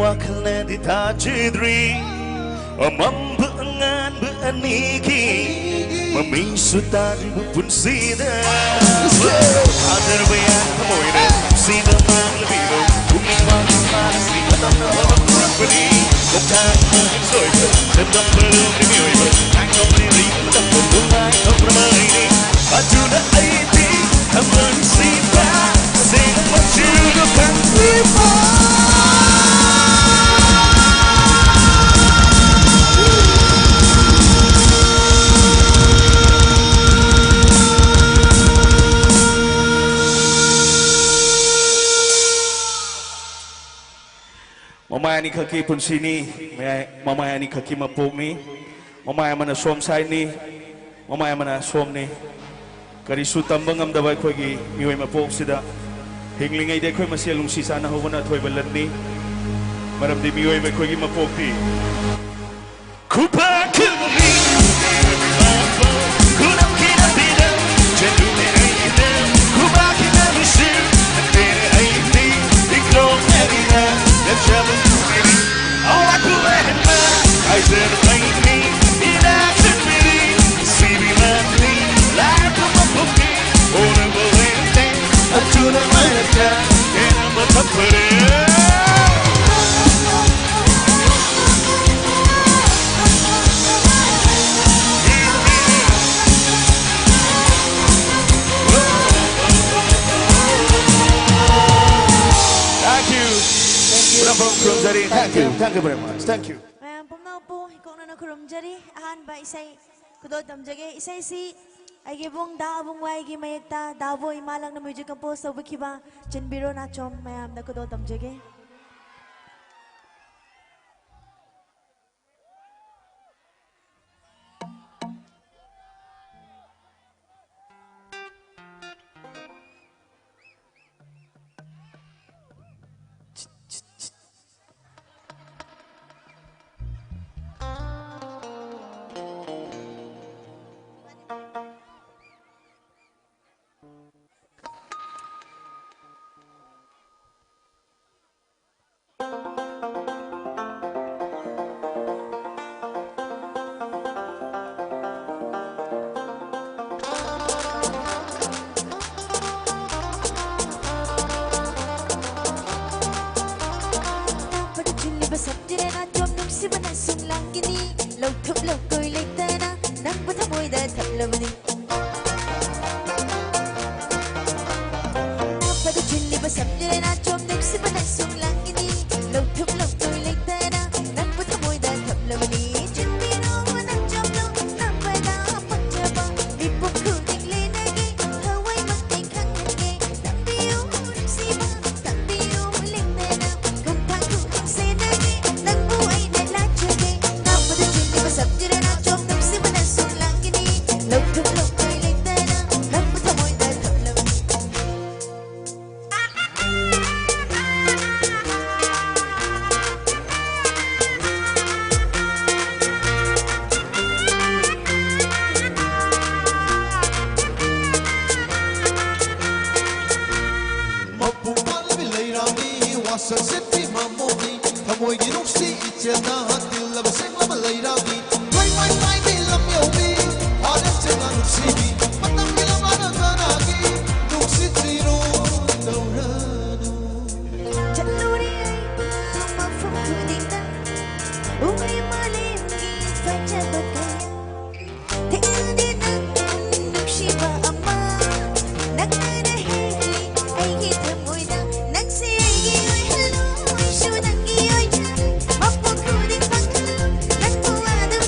ꯋꯥꯈꯜꯅꯗꯤ ꯊꯥꯖꯗ꯭ꯔꯤ ꯑꯃꯝꯕ ꯑꯉꯥꯟꯕ ꯑꯅꯤꯒꯤ ꯃꯃꯤꯁꯨ ꯇꯥꯗ꯭ꯔꯤꯕ ꯄꯨꯟꯁꯤꯗ ꯊꯥꯖꯔꯕ ꯌꯥꯏ ꯊꯃꯣꯏꯅ ꯅꯨꯡꯁꯤꯕ ꯃꯥꯡꯂꯕꯤꯔꯣ ꯄꯨꯛꯅꯤꯡ ꯋꯥꯡꯕ ꯃꯥꯅꯁꯤ ꯃꯇꯝꯅ ꯐꯕ ꯄꯨꯔꯛꯄꯅꯤ ꯈꯣꯡꯊꯥꯡ ꯑꯃ ꯁꯣꯏꯕ ꯁꯦꯝꯗꯣꯛꯄ ꯂꯣꯝꯒꯤ ꯃꯤꯑꯣꯏꯕ ꯉꯥꯏꯊꯣꯛꯄ ꯂꯩꯔꯤ ꯃꯇꯝꯗ ꯅꯨꯡꯉꯥꯏꯊꯣꯛꯄ꯭ꯔ ꯃꯩꯅꯤ ꯑꯗꯨꯅ ꯑꯩꯗꯤ ꯊꯃꯣꯏ ꯅꯨꯡꯁꯤꯕ ꯑꯁꯦꯡꯕ ꯃꯆꯨꯗꯣ ꯐꯪꯗ꯭ꯔꯤꯕ ꯃꯃꯥꯏ ꯑꯅꯤꯈꯛꯀꯤ ꯄꯨꯟꯁꯤꯅꯤ, ꯃꯌꯥꯏ-, ꯃꯃꯥꯏ ꯑꯅꯤꯈꯛꯀꯤ ꯃꯄꯣꯛꯅꯤ꯫ ꯃꯃꯥꯏ ꯑꯃꯅ ꯁꯣꯝ ꯁꯥꯏꯠꯅꯤ, ꯃꯃꯥꯏ ꯑꯃꯅ ꯁꯣꯝꯅꯤ꯫ ꯀꯔꯤꯁꯨ ꯇꯝꯕ ꯉꯝꯗꯕ ꯑꯩꯈꯣꯏꯒꯤ ꯃꯤꯑꯣꯏ ꯃꯄꯣꯛꯁꯤꯗ ꯍꯤꯡꯂꯤꯉꯩꯗ ꯑꯩꯈꯣꯏ ꯃꯁꯦꯜ ꯅꯨꯡꯁꯤ ꯆꯥꯟꯅꯍꯧꯕꯅ ꯑꯊꯣꯏꯕ ꯂꯟꯅꯤ꯫ ꯃꯔꯝꯗꯤ ꯃꯤꯑꯣꯏꯕ ꯑꯩꯈꯣꯏꯒꯤ ꯃꯄꯣꯛꯇꯤ ꯈꯨꯕꯥꯛ ꯈꯨꯅꯤ꯫ ꯈꯨꯅꯝ ꯈꯤꯅꯝꯕꯤꯗ ꯆꯠꯂꯨꯅꯦ ꯑꯩꯅ ꯈꯨꯕꯥꯛ ꯈꯤꯅꯕꯤꯁꯤ ꯅꯠꯇꯦꯅꯦ ꯑꯩꯗꯤ ꯏꯪꯈꯣꯜ ꯅꯥꯔꯤꯅ ꯅꯠꯇ꯭ꯔꯕ ꯅꯨꯡꯉꯥꯏꯔꯤ ꯑꯋꯥꯠꯄ ꯑꯣꯏꯍꯟꯕ ꯍꯥꯏꯖꯔꯛꯄꯩꯅꯤ ꯏꯅꯥꯛ ꯈꯨꯟꯕꯤꯔꯤ ꯁꯤꯕꯤ ꯃꯥꯟꯕꯤ ꯂꯥꯏꯔꯕ ꯃꯄꯣꯛꯀꯤ ꯍꯣꯠꯅꯕ ꯂꯩꯔꯛꯇꯦ ꯑꯗꯨꯅ ꯃꯔꯛꯇ ꯍꯦꯟꯅ ꯃꯊꯛ ꯐꯔꯦ꯫ Thank you. Thank you. ꯈꯨꯔꯨꯝꯖꯔꯤ꯫ Thank you. Thank you very much. Thank you. ꯃꯌꯥꯝ ꯄꯨꯝꯅꯃꯛꯄꯨ ꯏꯀꯣꯛꯅꯅ ꯈꯨꯔꯨꯝꯖꯔꯤ꯫ ꯑꯍꯥꯟꯕ ꯏꯁꯩ ꯈꯨꯗꯣꯜ ꯇꯝꯖꯒꯦ꯫ ꯏꯁꯩꯁꯤ ꯑꯩꯒꯤ ꯏꯕꯨꯡ ꯗꯥ ꯑꯕꯨꯡ ꯋꯥꯏꯒꯤ ꯃꯌꯦꯛꯇ ꯗꯥꯕꯣ ꯏꯃꯥꯂꯛꯅ music compose ꯇꯧꯕꯤꯈꯤꯕ ꯆꯤꯟꯕꯤꯔꯣ ꯅꯥꯆꯣꯝ ꯃꯌꯥꯝꯗ ꯈꯨꯗꯣꯜ ꯇꯝꯖꯒꯦ꯫ ꯊꯝꯂꯕꯅꯤ꯫ ꯅꯥꯞꯄꯗ ꯆꯤꯜꯂꯤꯕ ꯁꯝꯖꯤꯔ ꯅꯥꯆꯣꯝ ꯅꯨꯡꯁꯤꯕꯅ ꯁꯨꯡꯂꯥꯡꯒꯅꯤ꯫ ꯂꯧꯊꯣꯛ ꯂꯧꯊꯣꯏ ꯂꯩꯇꯅ ꯅꯪꯕꯨ ꯊꯃꯣꯏꯗ ꯊꯝꯂꯕꯅꯤ꯫ ꯆꯤꯟꯕꯤꯔꯣ ꯅꯪ ꯆꯣꯝꯂꯣ ꯅꯝꯕꯗ ꯄꯛꯆꯕ ꯃꯤꯄꯨꯝ ꯈꯨꯗꯤꯡ ꯂꯩꯅꯒꯦ꯫ ꯊꯋꯥꯏꯃꯛꯇꯤ ꯈꯪꯍꯟꯒꯦ꯫ ꯇꯝꯕꯤꯌꯨ ꯅꯨꯡꯁꯤꯕ ꯇꯝꯕꯤꯌꯨ ꯂꯦꯡꯗꯅ ꯈꯣꯡꯊꯥꯡ ꯈꯨꯗꯤꯡ ꯁꯦꯟꯅꯒꯦ꯫ ꯅꯪꯕꯨ ꯑꯩꯅ ꯂꯥꯠꯆꯒꯦ꯫ ꯅꯥꯞꯄꯗ ꯆꯤꯜꯂꯤꯕ ꯁꯝꯖꯤꯔ ꯅꯥꯆꯣꯝ ꯅꯨꯡꯁꯤꯕꯅ ꯁꯨꯡꯂꯥꯡꯒꯅꯤ꯫ ꯂꯧꯊꯣꯛ ꯂꯧꯊꯣꯏ ꯂꯩꯇꯅ ꯅꯪꯕꯨ ꯊꯃꯣꯏꯗ ꯊꯝꯂꯕꯅꯤ꯫ ꯃꯄꯨ ꯄꯥꯜꯂꯕꯤ ꯂꯩꯔꯥꯡꯅꯤ, ꯋꯥꯁꯛ ꯁꯦꯠꯄꯤ ꯃꯃꯣꯅꯤ, ꯊꯃꯣꯏꯒꯤ ꯅꯨꯡꯁꯤ ꯏꯆꯦꯜꯅ ꯇꯤꯜꯂꯕ ꯁꯦꯡꯂꯕ ꯂꯩꯔꯥꯡꯅꯤ꯫ ꯂꯩꯃꯥꯏ ꯃꯥꯏꯕꯤ ꯂꯝ ꯌꯧꯕꯤ, ꯍꯥꯔꯦ ꯆꯦꯡꯂꯥ ꯅꯨꯡꯁꯤꯕꯤ, ꯃꯇꯝꯒꯤ ꯂꯝꯂꯥꯅ ꯀꯅꯥꯒꯤ ꯅꯨꯡꯁꯤꯠ ꯆꯤꯔꯣ ꯇꯧꯔꯅꯨ꯫ ꯆꯠꯂꯨꯔꯦ ꯑꯩ ꯃꯐꯝ ꯈꯨꯗꯤꯡꯗ, ꯎꯔꯦ ꯃꯥꯂꯦꯝꯒꯤ ꯐꯖꯕ ꯀꯌꯥ꯫ ꯊꯦꯡꯅꯗꯦ ꯅꯪ ꯅꯨꯡꯁꯤꯕ ꯑꯃ, ꯅꯪꯅ ꯍꯦꯜꯂꯤ ꯑꯩꯒꯤ ꯊꯃꯣꯏꯗ꯫ ꯅꯪꯁꯦ ꯑꯩꯒꯤ ꯑꯣꯏꯍꯜꯂꯣ, ꯑꯩꯁꯨ ꯅꯪꯒꯤ ꯑꯣꯏꯖꯒꯦ꯫ ꯃꯐꯝ ꯈꯨꯗꯤꯡ ꯐꯪꯍꯜꯂꯣ, ꯅꯪꯕꯨ ꯑꯗꯨꯝ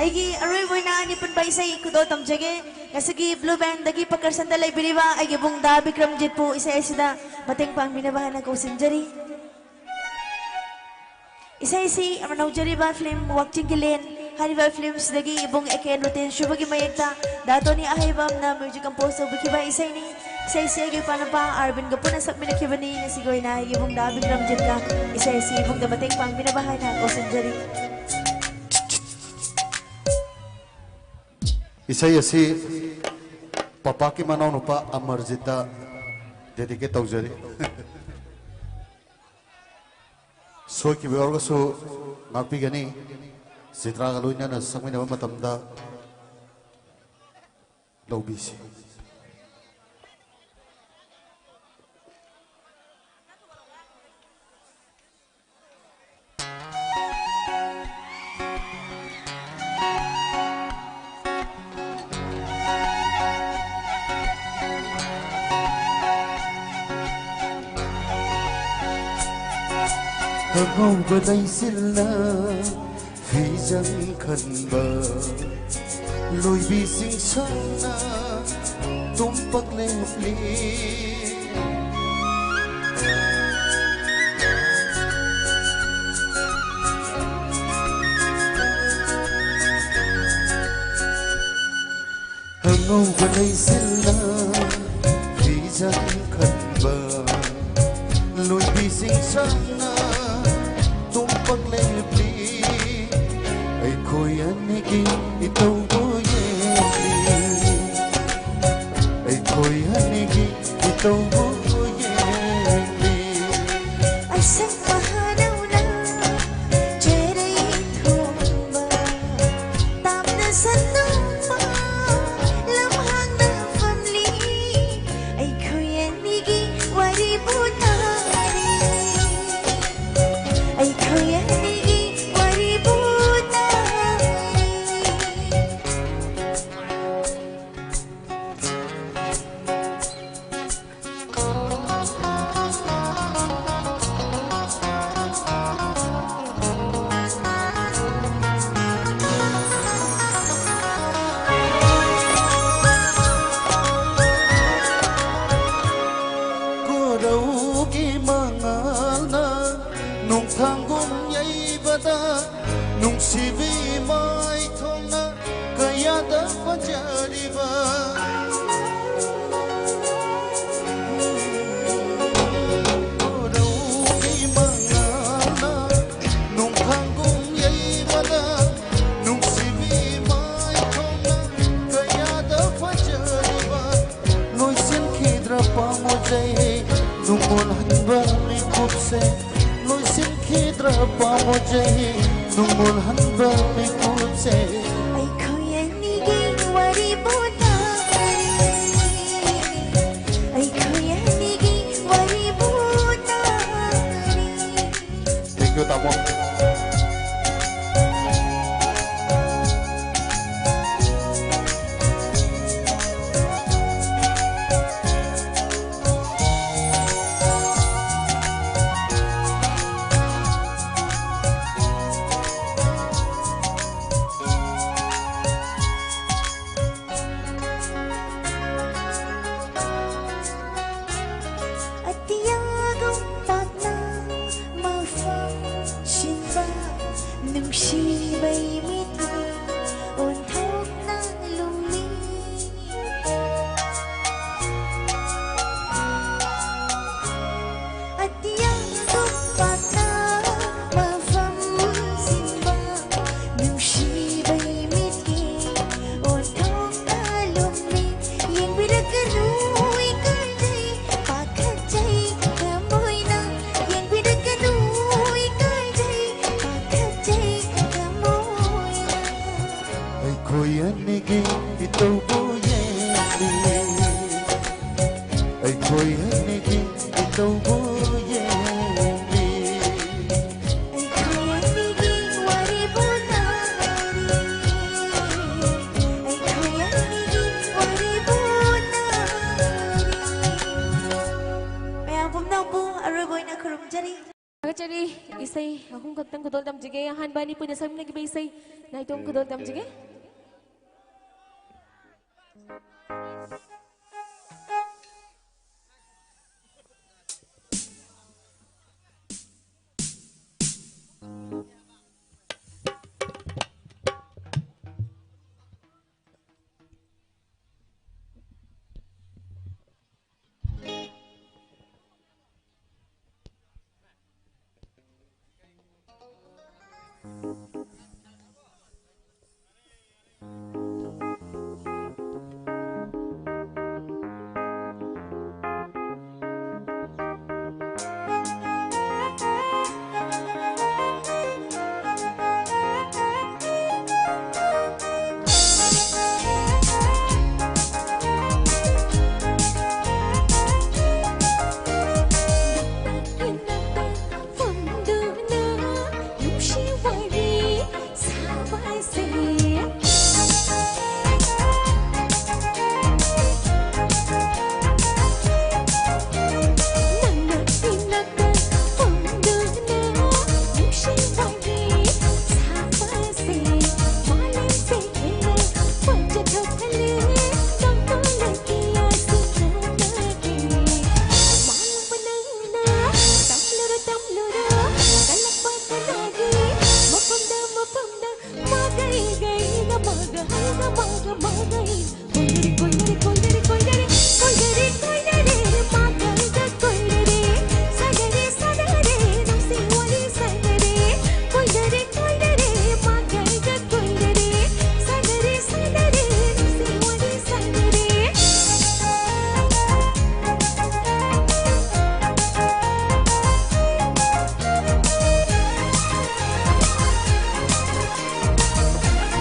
ꯑꯩꯒꯤ ꯑꯔꯣꯏꯕ ꯑꯣꯏꯅ ꯅꯤꯄꯨꯟꯕ ꯏꯁꯩ ꯈꯨꯗꯣꯜ ꯇꯝꯖꯒꯦ꯫ ꯉꯁꯤꯒꯤ Blue Band ꯗꯒꯤ ꯄ꯭ꯔꯀꯔꯁꯟꯗ ꯂꯩꯕꯤꯔꯤꯕ ꯑꯩꯒꯤ ꯏꯕꯨꯡ ꯗꯥ ꯕꯤꯀ꯭ꯔꯝꯖꯤꯠꯄꯨ ꯏꯁꯩ ꯑꯁꯤꯗ ꯃꯇꯦꯡ ꯄꯥꯡꯕꯤꯅꯕ ꯍꯥꯏꯅ ꯀꯧꯁꯤꯟꯖꯔꯤ꯫ ꯏꯁꯩꯁꯤ ꯅꯧꯖꯔꯤꯕ film ꯋꯥꯛꯆꯤꯡꯒꯤ ꯂꯦꯟ ꯍꯥꯏꯔꯤꯕ film ꯁꯤꯗꯒꯤ ꯏꯕꯨꯡ ꯑꯦ ꯀꯦ ꯑꯦꯟ ꯔꯣꯇꯦꯟ ꯁꯨꯕꯒꯤ ꯃꯌꯦꯛꯇ ꯗꯥ ꯇꯣꯅꯤ ꯑꯍꯩꯕꯝꯅ music compose ꯇꯧꯕꯤꯈꯤꯕ ꯏꯁꯩꯅꯤ꯫ ꯏꯁꯩꯁꯤ ꯑꯩꯒꯤ ꯏꯄꯥꯅꯨꯄꯥ ꯑꯥꯔꯕꯤꯟꯒ ꯄꯨꯟꯅ ꯁꯛꯃꯤꯟꯅꯈꯤꯕꯅꯤ꯫ ꯉꯁꯤꯒꯤ ꯑꯣꯏꯅ ꯑꯩꯒꯤ ꯏꯕꯨꯡ ꯗꯥ ꯕꯤꯀ꯭ꯔꯝꯖꯤꯠꯀ ꯏꯁꯩ ꯑꯁꯤ ꯏꯕꯨꯡꯗ ꯃꯇꯦꯡ ꯄꯥꯡꯕꯤꯅꯕ ꯍꯥꯏꯅ ꯀꯧꯁꯤꯟꯖꯔꯤ꯫ ꯏꯁꯩ ꯑꯁꯤ ꯄꯄꯥꯛꯀꯤ ꯃꯅꯥꯎꯅꯨꯄꯥ ꯑꯃꯔꯖꯤꯠꯇ dedicate ꯇꯧꯖꯔꯤ꯫ ꯁꯣꯏꯈꯤꯕ ꯌꯥꯎꯔꯒꯁꯨ ꯉꯥꯛꯄꯤꯒꯅꯤ꯫ ꯆꯤꯇ꯭ꯔꯥꯒ ꯂꯣꯏꯅꯅ ꯁꯛꯃꯤꯟꯅꯕ ꯃꯇꯝꯗ ꯂꯧꯕꯤꯁꯤ꯫ ꯑꯉꯧꯕ ꯂꯩꯆꯤꯜꯅ ꯐꯤꯖꯪ ꯈꯟꯕ, ꯂꯣꯏꯕꯤꯁꯤꯡ ꯁꯪꯅ ꯇꯨꯝꯄꯛ ꯂꯦꯞꯂꯤ꯫ ꯑꯉꯧꯕ ꯂꯩꯆꯤꯜꯅ ꯐꯤꯖꯪ ꯈꯟꯕ, ꯂꯣꯏꯕꯤꯁꯤꯡ ꯁꯪꯅ ꯇꯨꯝꯄꯛ ꯂꯦꯞꯂꯤ꯫ ꯑꯩꯈꯣꯏ ꯑꯅꯤꯒꯤ ꯏꯇꯧꯕꯨ ꯌꯦꯡꯂꯤ꯫ ꯑꯩꯈꯣꯏ ꯑꯅꯤꯒꯤ ꯏꯇꯧꯕꯨ ꯌꯦꯡꯂꯤ꯫ ꯑꯁꯪ ꯃꯍꯥꯅꯧꯅ ꯆꯦꯔꯩ ꯊꯣꯡꯕ, ꯇꯥꯞꯅ ꯁꯟꯗꯣꯛꯄ ꯂꯝꯍꯥꯡꯗ ꯐꯝꯂꯤ꯫ ꯑꯩꯈꯣꯏ ꯑꯅꯤꯒꯤ ꯋꯥꯔꯤꯕꯨ ꯇꯥꯔꯤ꯫ ꯑꯩꯈꯣꯏ ꯑꯅꯤꯒꯤ ꯋꯥꯔꯤꯕꯨ ꯇꯥꯔꯤ꯫ ꯅꯨꯡꯁꯤꯕꯤ ꯃꯥꯏꯊꯣꯡꯅ ꯀꯌꯥꯗ ꯐꯖꯔꯤꯕ, ꯎꯔꯧꯒꯤ ꯃꯉꯥꯜꯅ ꯅꯣꯡꯈꯥꯡꯒꯨꯝ ꯌꯩꯕꯗ, ꯅꯨꯡꯁꯤꯕꯤ ꯃꯥꯏꯊꯣꯡꯅ ꯀꯌꯥꯗ ꯐꯖꯔꯤꯕ, ꯂꯣꯏꯁꯤꯟꯈꯤꯗ꯭ꯔ ꯄꯥꯝꯃꯨꯖꯩ ꯅꯨꯡꯉꯣꯜꯍꯟꯕ ꯃꯤꯀꯨꯞꯁꯦ, ꯂꯣꯏꯁꯤꯟꯈꯤꯗ꯭ꯔ ꯄꯥꯝꯃꯨꯖꯩ ꯅꯨꯡꯉꯣꯜꯍꯟꯕ ꯃꯤꯀꯨꯞꯁꯦ꯫ ꯑꯩꯈꯣꯏ ꯑꯅꯤꯒꯤ ꯋꯥꯔꯤꯕꯨ ꯇꯥꯔꯤ, ꯑꯩꯈꯣꯏ ꯑꯅꯤꯒꯤ ꯋꯥꯔꯤꯕꯨ ꯇꯥꯔꯤ꯫ Thank you, ꯇꯥꯃꯣ꯫ ꯑꯇꯤꯌꯥꯒꯨꯝ ꯄꯥꯛꯅ ꯃꯐꯝ ꯁꯤꯟꯕ ꯅꯨꯡꯁꯤꯕꯩ ꯃꯤꯠ ꯑꯣꯟꯊꯣꯛꯅ ꯂꯨꯝꯃꯤ꯫ ꯑꯇꯤꯌꯥꯒꯨꯝ ꯄꯥꯛꯅ ꯃꯐꯝ ꯁꯤꯟꯕ ꯅꯨꯡꯁꯤꯕꯩ ꯃꯤꯠꯀꯤ ꯑꯣꯟꯊꯣꯛꯅ ꯂꯨꯝꯃꯤ꯫ ꯌꯦꯡꯕꯤꯔꯛꯀꯅꯨ ꯏꯀꯥꯏꯖꯩ ꯄꯥꯈꯠꯆꯩ ꯊꯃꯣꯏꯅ꯫ ꯌꯦꯡꯕꯤꯔꯛꯀꯅꯨ ꯏꯀꯥꯏꯖꯩ ꯄꯥꯈꯠꯆꯩ ꯊꯃꯣꯏꯅ꯫ ꯑꯩꯈꯣꯏ ꯑꯅꯤꯒꯤ ꯏꯇꯧꯕꯨ ꯌꯦꯡꯂꯤ꯫ ꯑꯩꯈꯣꯏ ꯑꯅꯤꯒꯤ ꯏꯇꯧꯕꯨ ꯌꯦꯡꯂꯤ꯫ ꯑꯩꯈꯣꯏ ꯑꯅꯤꯒꯤ ꯋꯥꯔꯤꯕꯨ ꯇꯥꯔꯤ꯫ ꯑꯩꯈꯣꯏ ꯑꯅꯤꯒꯤ ꯋꯥꯔꯤꯕꯨ ꯇꯥꯔꯤ꯫ ꯃꯌꯥꯝ ꯄꯨꯝꯅꯃꯛꯄꯨ ꯑꯔꯣꯏꯕ ꯑꯣꯏꯅ ꯈꯨꯔꯨꯝꯖꯔꯤ꯫ ꯊꯥꯒꯠꯆꯔꯤ꯫ ꯏꯁꯩ ꯑꯍꯨꯝ ꯈꯛꯇꯪ ꯈꯨꯗꯣꯜ ꯇꯝꯖꯒꯦ꯫ ꯑꯍꯥꯟꯕ ꯑꯅꯤ ꯄꯨꯟꯅ ꯁꯛꯃꯤꯟꯅꯈꯤꯕ ꯏꯁꯩ ꯅꯥꯏꯇꯣꯝ ꯈꯨꯗꯣꯜ ꯇꯝꯖꯒꯦ꯫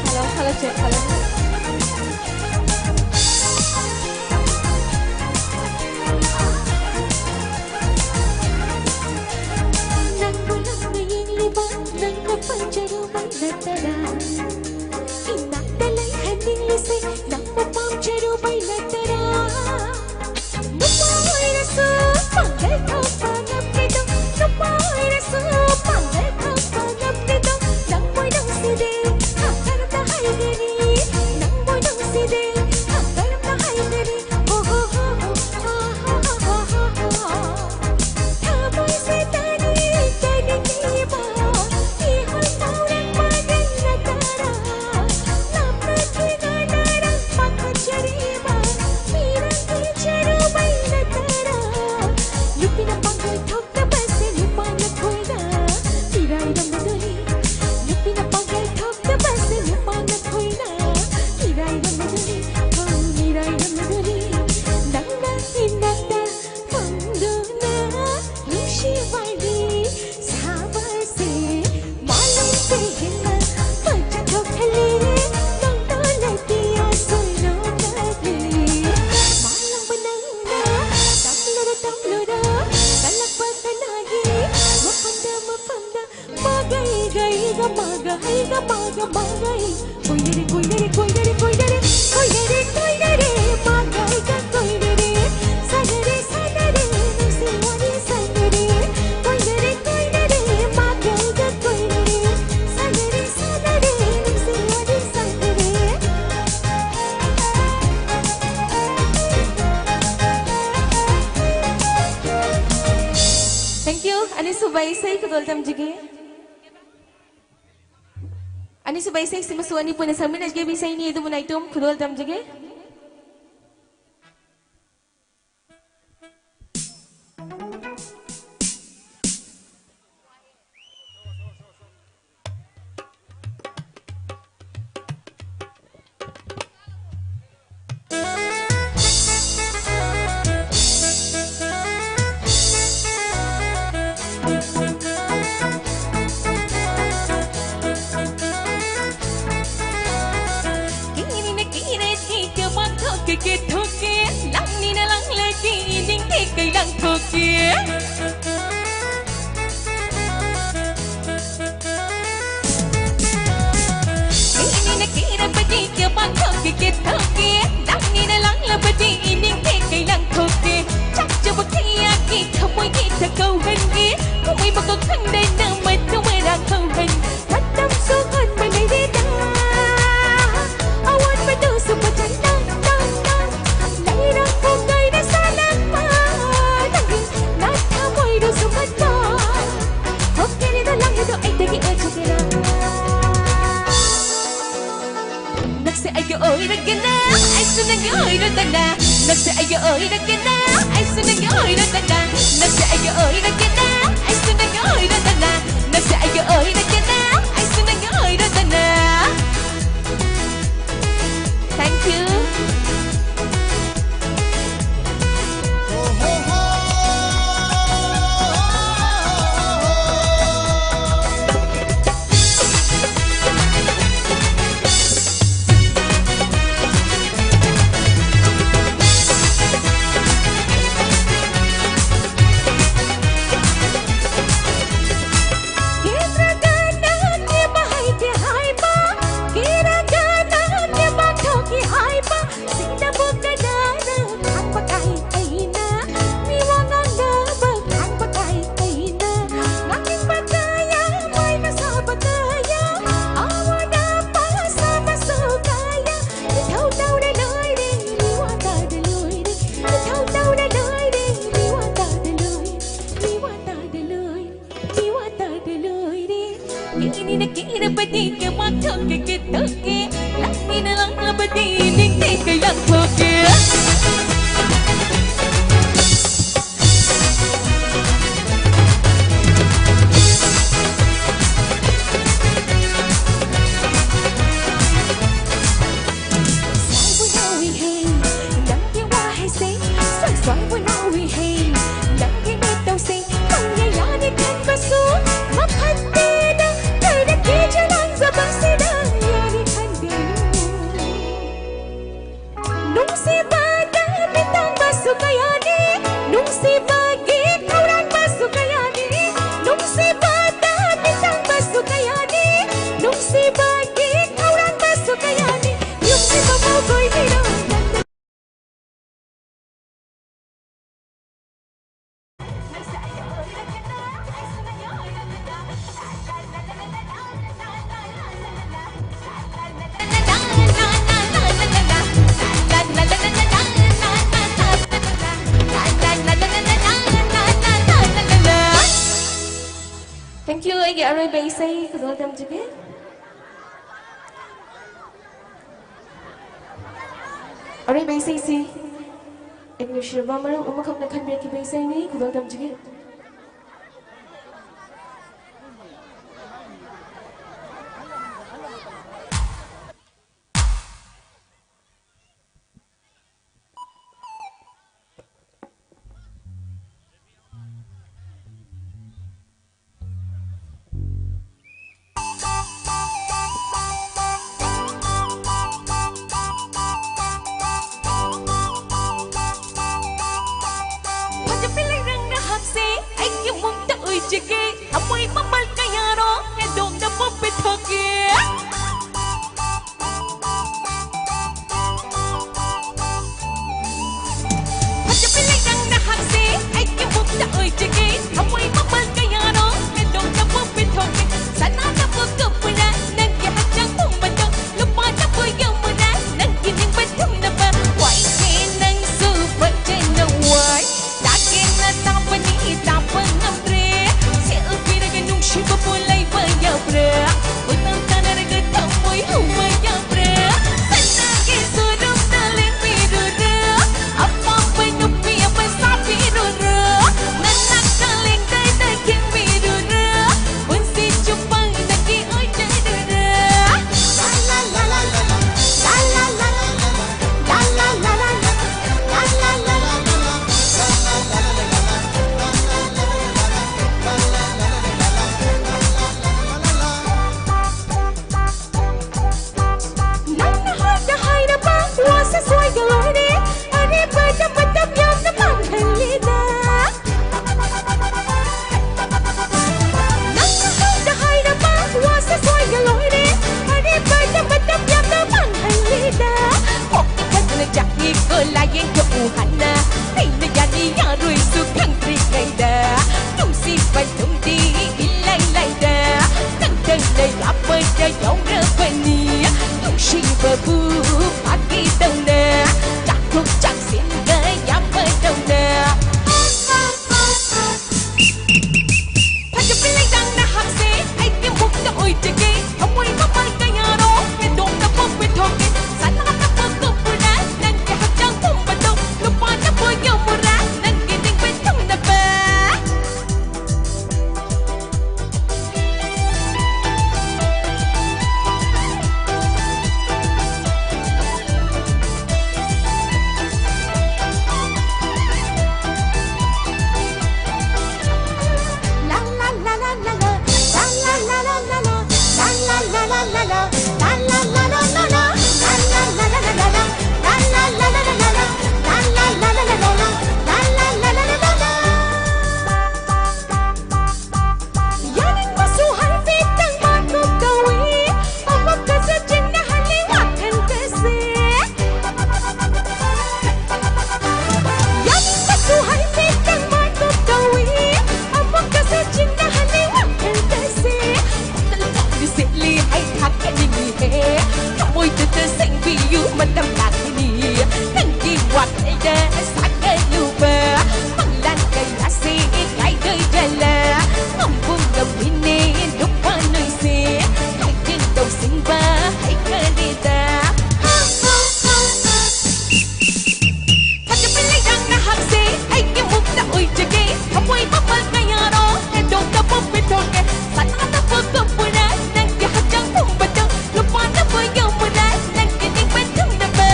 Hello, hello, check, hello. Thank you. ꯑꯅꯤꯁꯨꯕ ꯏꯁꯩ ꯈꯨꯗꯣꯜ ꯇꯝꯖꯒꯦ꯫ ꯑꯅꯤꯁꯨꯕ ꯏꯁꯩꯁꯤꯃꯁꯨ ꯑꯅꯤ ꯄꯨꯟꯅ ꯁꯛꯃꯤꯟꯅꯖꯒꯦꯕ ꯏꯁꯩꯅꯤ, ꯑꯗꯨꯕꯨ ꯅꯥꯏꯇꯣꯝ ꯈꯨꯗꯣꯜ ꯇꯝꯖꯒꯦ꯫ ꯀꯤꯔꯤꯅ ꯀꯤꯔꯗꯤ ꯀꯃꯥꯡ ꯊꯣꯛꯀꯦ ꯀꯦꯊꯣꯛꯀꯦ, ꯂꯥꯡꯅꯤꯅ ꯂꯥꯡꯂꯗꯤ ꯏꯅꯤꯡꯗꯦ ꯀꯩ ꯂꯥꯡꯊꯣꯛꯀꯦ꯫ ꯀꯤꯔꯤꯅ ꯀꯤꯔꯕꯗꯤ ꯀꯃꯥꯡ ꯊꯣꯛꯀꯦ ꯀꯦꯊꯣꯛꯀꯦ, ꯂꯥꯡꯅꯤꯅ ꯂꯥꯡꯂꯕꯗꯤ ꯏꯅꯤꯡꯗꯦ ꯀꯩ ꯂꯥꯡꯊꯣꯛꯀꯦ꯫ ꯆꯥꯛꯆꯕ ꯀꯌꯥꯒꯤ ꯊꯃꯣꯏꯒꯤ ꯊꯀꯧꯍꯟꯒꯦ, ꯀꯨꯝꯍꯩ ꯃꯀꯣꯛ ꯈꯪꯗꯅ ꯃꯇꯨ ꯃꯔꯥꯡ ꯍꯧꯍꯟꯒꯦ꯫ ꯃꯇꯝꯁꯨ ꯍꯣꯟꯕ ꯂꯩꯔꯦꯗ, ꯑꯋꯥꯠꯄꯗꯨꯁꯨ ꯄꯣꯠꯆꯪ ꯇꯪ ꯇꯪ ꯇꯪ꯫ ꯂꯩꯔꯛ ꯄꯨꯡꯒꯩꯅ ꯁꯥꯠꯂꯛꯄ ꯅꯪꯒꯤ ꯅꯥꯠ ꯊꯃꯣꯏꯗꯨ ꯁꯨꯝꯍꯠꯄ꯫ ꯊꯣꯛꯀꯦꯔꯦꯗ ꯂꯥꯡꯂꯤꯗꯣ ꯑꯩꯗꯒꯤ ꯑꯣꯏꯊꯣꯛꯀꯦꯔꯥ꯫ ꯅꯪꯁꯦ ꯑꯩꯒꯤ ꯑꯣꯏꯔꯒꯦꯅ, ꯑꯩꯁꯨ ꯅꯪꯒꯤ ꯑꯣꯏꯔꯗꯅ꯫ ꯅꯪꯁꯦ ꯑꯩꯒꯤ ꯑꯣꯏꯔꯒꯦꯅ, ꯑꯩꯁꯨ ꯅꯪꯒꯤ ꯑꯣꯏꯔꯗꯅ꯫ ꯅꯪꯁꯦ ꯑꯩꯒꯤ ꯑꯣꯏꯔꯒꯦꯅ, ꯑꯩꯁꯨ ꯅꯪꯒꯤ ꯑꯣꯏꯔꯗꯅ꯫ ꯅꯪꯁꯦ ꯑꯩꯒꯤ ꯑꯣꯏꯔꯒꯦꯅ, ꯑꯩꯁꯨ ꯅꯪꯒꯤ ꯑꯣꯏꯔꯗꯅ꯫ Thank you. ꯀꯦꯟꯗ꯭ꯔꯒ ꯀꯦ ꯋꯥꯊꯣꯛꯀꯦ ꯀꯦ ꯇꯧꯒꯦ, ꯂꯥꯛꯅꯤꯅ ꯂꯥꯛꯂꯕꯗꯤ ꯅꯤꯡꯗꯦ ꯀꯩ ꯂꯥꯛꯊꯣꯛꯀꯦ꯫ ꯁ꯭ꯋꯥꯏꯕꯨ ꯌꯥꯎꯏꯍꯦ, ꯅꯪꯒꯤ ꯋꯥꯍꯩꯁꯦ, ꯁ꯭ꯋꯥꯏ ꯁ꯭ꯋꯥꯏꯕꯨ ꯌꯥꯎꯏꯍꯦ, ꯅꯪꯒꯤ ꯃꯇꯧꯁꯦ, ꯈꯪꯌꯥ ꯌꯥꯗꯦ ꯈꯟꯕꯁꯨ ꯃꯐꯠꯇꯦꯗ, ꯀꯩꯗ ꯀꯤꯖ ꯂꯥꯡꯖꯕꯁꯤꯗ ꯌꯥꯔꯤ ꯈꯟꯗꯦ꯫ ꯅꯨꯡꯁꯤꯕꯗ ꯃꯤꯇꯥꯡꯕꯁꯨ ꯀꯌꯥꯅꯤ, ꯅꯨꯡꯁꯤꯕꯒꯤ ꯈꯧꯔꯥꯡꯕꯁꯨ ꯀꯌꯥꯅꯤ, ꯅꯨꯡꯁꯤꯕꯗ ꯃꯤꯇꯥꯡꯕꯁꯨ ꯀꯌꯥꯅꯤ, ꯅꯨꯡꯁꯤꯕꯒꯤ ꯈꯧꯔꯥꯡꯕꯁꯨ ꯀꯌꯥꯅꯤ, ꯅꯨꯡꯁꯤꯕ ꯃꯈꯣꯏꯒꯤꯔꯣ ꯅꯪꯅ Thank you. ꯑꯩꯒꯤ ꯑꯔꯣꯏꯕ ꯏꯁꯩ ꯈꯨꯗꯣꯜ ꯇꯝꯖꯒꯦ꯫ ꯑꯔꯣꯏꯕ ꯏꯁꯩꯁꯤ ꯑꯩ ꯅꯨꯡꯁꯤꯔꯕ ꯃꯔꯨꯞ ꯑꯃꯈꯛꯅ ꯈꯟꯕꯤꯔꯛꯈꯤꯕ ꯏꯁꯩꯅꯤ꯫ ꯈꯨꯗꯣꯜ ꯇꯝꯖꯒꯦ꯫ ꯐꯖꯕꯤ ꯂꯩꯔꯪ ꯅꯍꯥꯛꯁꯦ ꯄꯗ ꯌꯧꯔꯕꯅꯤ꯫ ꯅꯨꯡꯁꯤꯕꯕꯨ ꯐꯥꯒꯤ ꯇꯧꯅ, ꯆꯥꯛꯊꯣꯛ ꯆꯥꯛꯁꯤꯟꯒ ꯌꯥꯕꯗꯧꯅ꯫ ꯐꯖꯕꯤ ꯂꯩꯗꯥꯡ ꯅꯍꯥꯛꯁꯦ ꯑꯩꯒꯤ ꯃꯨꯛꯇ ꯑꯣꯏꯖꯒꯦ꯫ ꯊꯃꯣꯏ ꯃꯃꯜ ꯀꯌꯥꯔꯣ ꯍꯦꯟꯗꯣꯛꯅꯕ ꯄꯤꯊꯣꯛꯀꯦ꯫ ꯁꯅꯥꯅ ꯄꯣꯛꯄ ꯄꯨꯔꯥ ꯅꯪꯒꯤ ꯍꯛꯆꯥꯡ ꯄꯨꯝꯕꯗꯣ ꯂꯨꯄꯥꯅ ꯄꯣꯌꯧꯔꯥ ꯅꯪꯒꯤ ꯅꯤꯡꯕ ꯊꯨꯡꯅꯕ꯫ ꯌꯥꯅꯤꯡꯕꯁꯨ ꯍꯥꯏꯐꯦꯠꯇꯪ ꯃꯥꯟꯒꯨꯝ ꯇꯧꯏ꯫ ꯑꯃꯨꯛꯀꯁꯨ ꯆꯤꯡꯅꯍꯜꯂꯤ ꯋꯥꯈꯜꯒꯁꯦ꯫ ꯌꯥꯅꯤꯡꯕꯁꯨ ꯍꯥꯏꯐꯦꯠꯇꯪ ꯃꯥꯟꯒꯨꯝ ꯇꯧꯏ꯫ ꯑꯃꯨꯛꯀꯁꯨ ꯆꯤꯡꯅꯍꯜꯂꯤ ꯋꯥꯈꯜꯒꯁꯦ꯫ ꯋꯥꯈꯜ ꯂꯩꯁꯦꯠꯂꯤ ꯍꯩ ꯊꯥꯛꯀꯅꯤꯡꯉꯤꯍꯦ꯫ ꯊꯃꯣꯏꯗꯨꯗ ꯁꯦꯡꯕꯤꯌꯨ ꯃꯇꯝ ꯂꯥꯛꯀꯅꯤ꯫ ꯅꯪꯒꯤ ꯋꯥꯈꯜꯗ ꯁꯥꯒꯠꯂꯨꯕ ꯃꯪꯂꯥꯟ ꯀꯌꯥꯁꯦ ꯀꯥꯏꯗꯣꯏꯖꯠꯂ? ꯉꯝꯕꯨ ꯉꯝꯃꯤꯅꯦ ꯅꯨꯄꯥ ꯅꯣꯏꯁꯦ꯫ ꯍꯌꯦꯡ ꯇꯧꯁꯤꯟꯕ ꯍꯩꯈꯔꯦꯗ꯫ ꯐꯖꯕ ꯂꯩꯔꯥꯡ ꯅꯍꯥꯛꯁꯦ ꯑꯩꯒꯤ ꯃꯨꯛꯇ ꯑꯣꯏꯖꯒꯦ꯫ ꯊꯃꯣꯏ ꯃꯃꯜ ꯀꯌꯥꯔꯣ ꯍꯦꯟꯗꯣꯛꯅꯕ ꯄꯤꯊꯣꯛꯀꯦ꯫ ꯁꯅꯥꯗ ꯄꯣꯛꯄ ꯄꯨꯔꯥ ꯅꯪꯒꯤ ꯍꯛꯆꯥꯡ ꯄꯨꯝꯕꯗꯣ ꯂꯨꯄꯥꯅ ꯄꯣꯌꯧꯔꯥ ꯅꯪꯒꯤ ꯅꯤꯡꯕ ꯊꯨꯡꯅꯕ꯫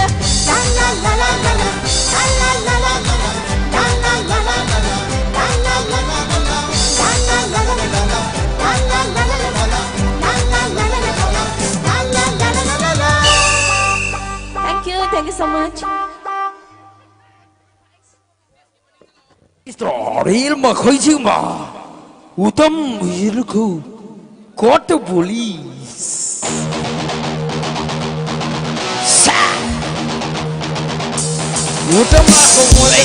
ꯂꯥ ꯂꯥ ꯂꯥ ꯂꯥ ꯂꯥ ꯂꯥ꯫ ꯂꯥ ꯂꯥ ꯂꯥ ꯂꯥ ꯂꯥ ꯂꯥ꯫ ꯂꯥ ꯂꯥ ꯂꯥ ꯂꯥ ꯂꯥ ꯂꯥ꯫ ꯂꯥ ꯂꯥ ꯂꯥ ꯂꯥ ꯂꯥ ꯂꯥ꯫ ꯂꯥ ꯂꯥ ꯂꯥ ꯂꯥ ꯂꯥ ꯂꯥ꯫ ꯂꯥ ꯂꯥ ꯂꯥ ꯂꯥ ꯂꯥ ꯂꯥ ꯂꯥ꯫ Thank you, thank you so much. ꯏꯁꯇ꯭ꯔꯣꯔꯤꯜ ꯃꯈꯣꯏꯁꯤꯡꯕ ꯎꯇꯝ ꯍꯨꯏꯔꯈꯨ ꯀꯣꯠꯇ ꯄꯨꯂꯤꯁ꯫ ꯁꯥ! ꯎꯇꯝ ꯃꯈꯣꯏ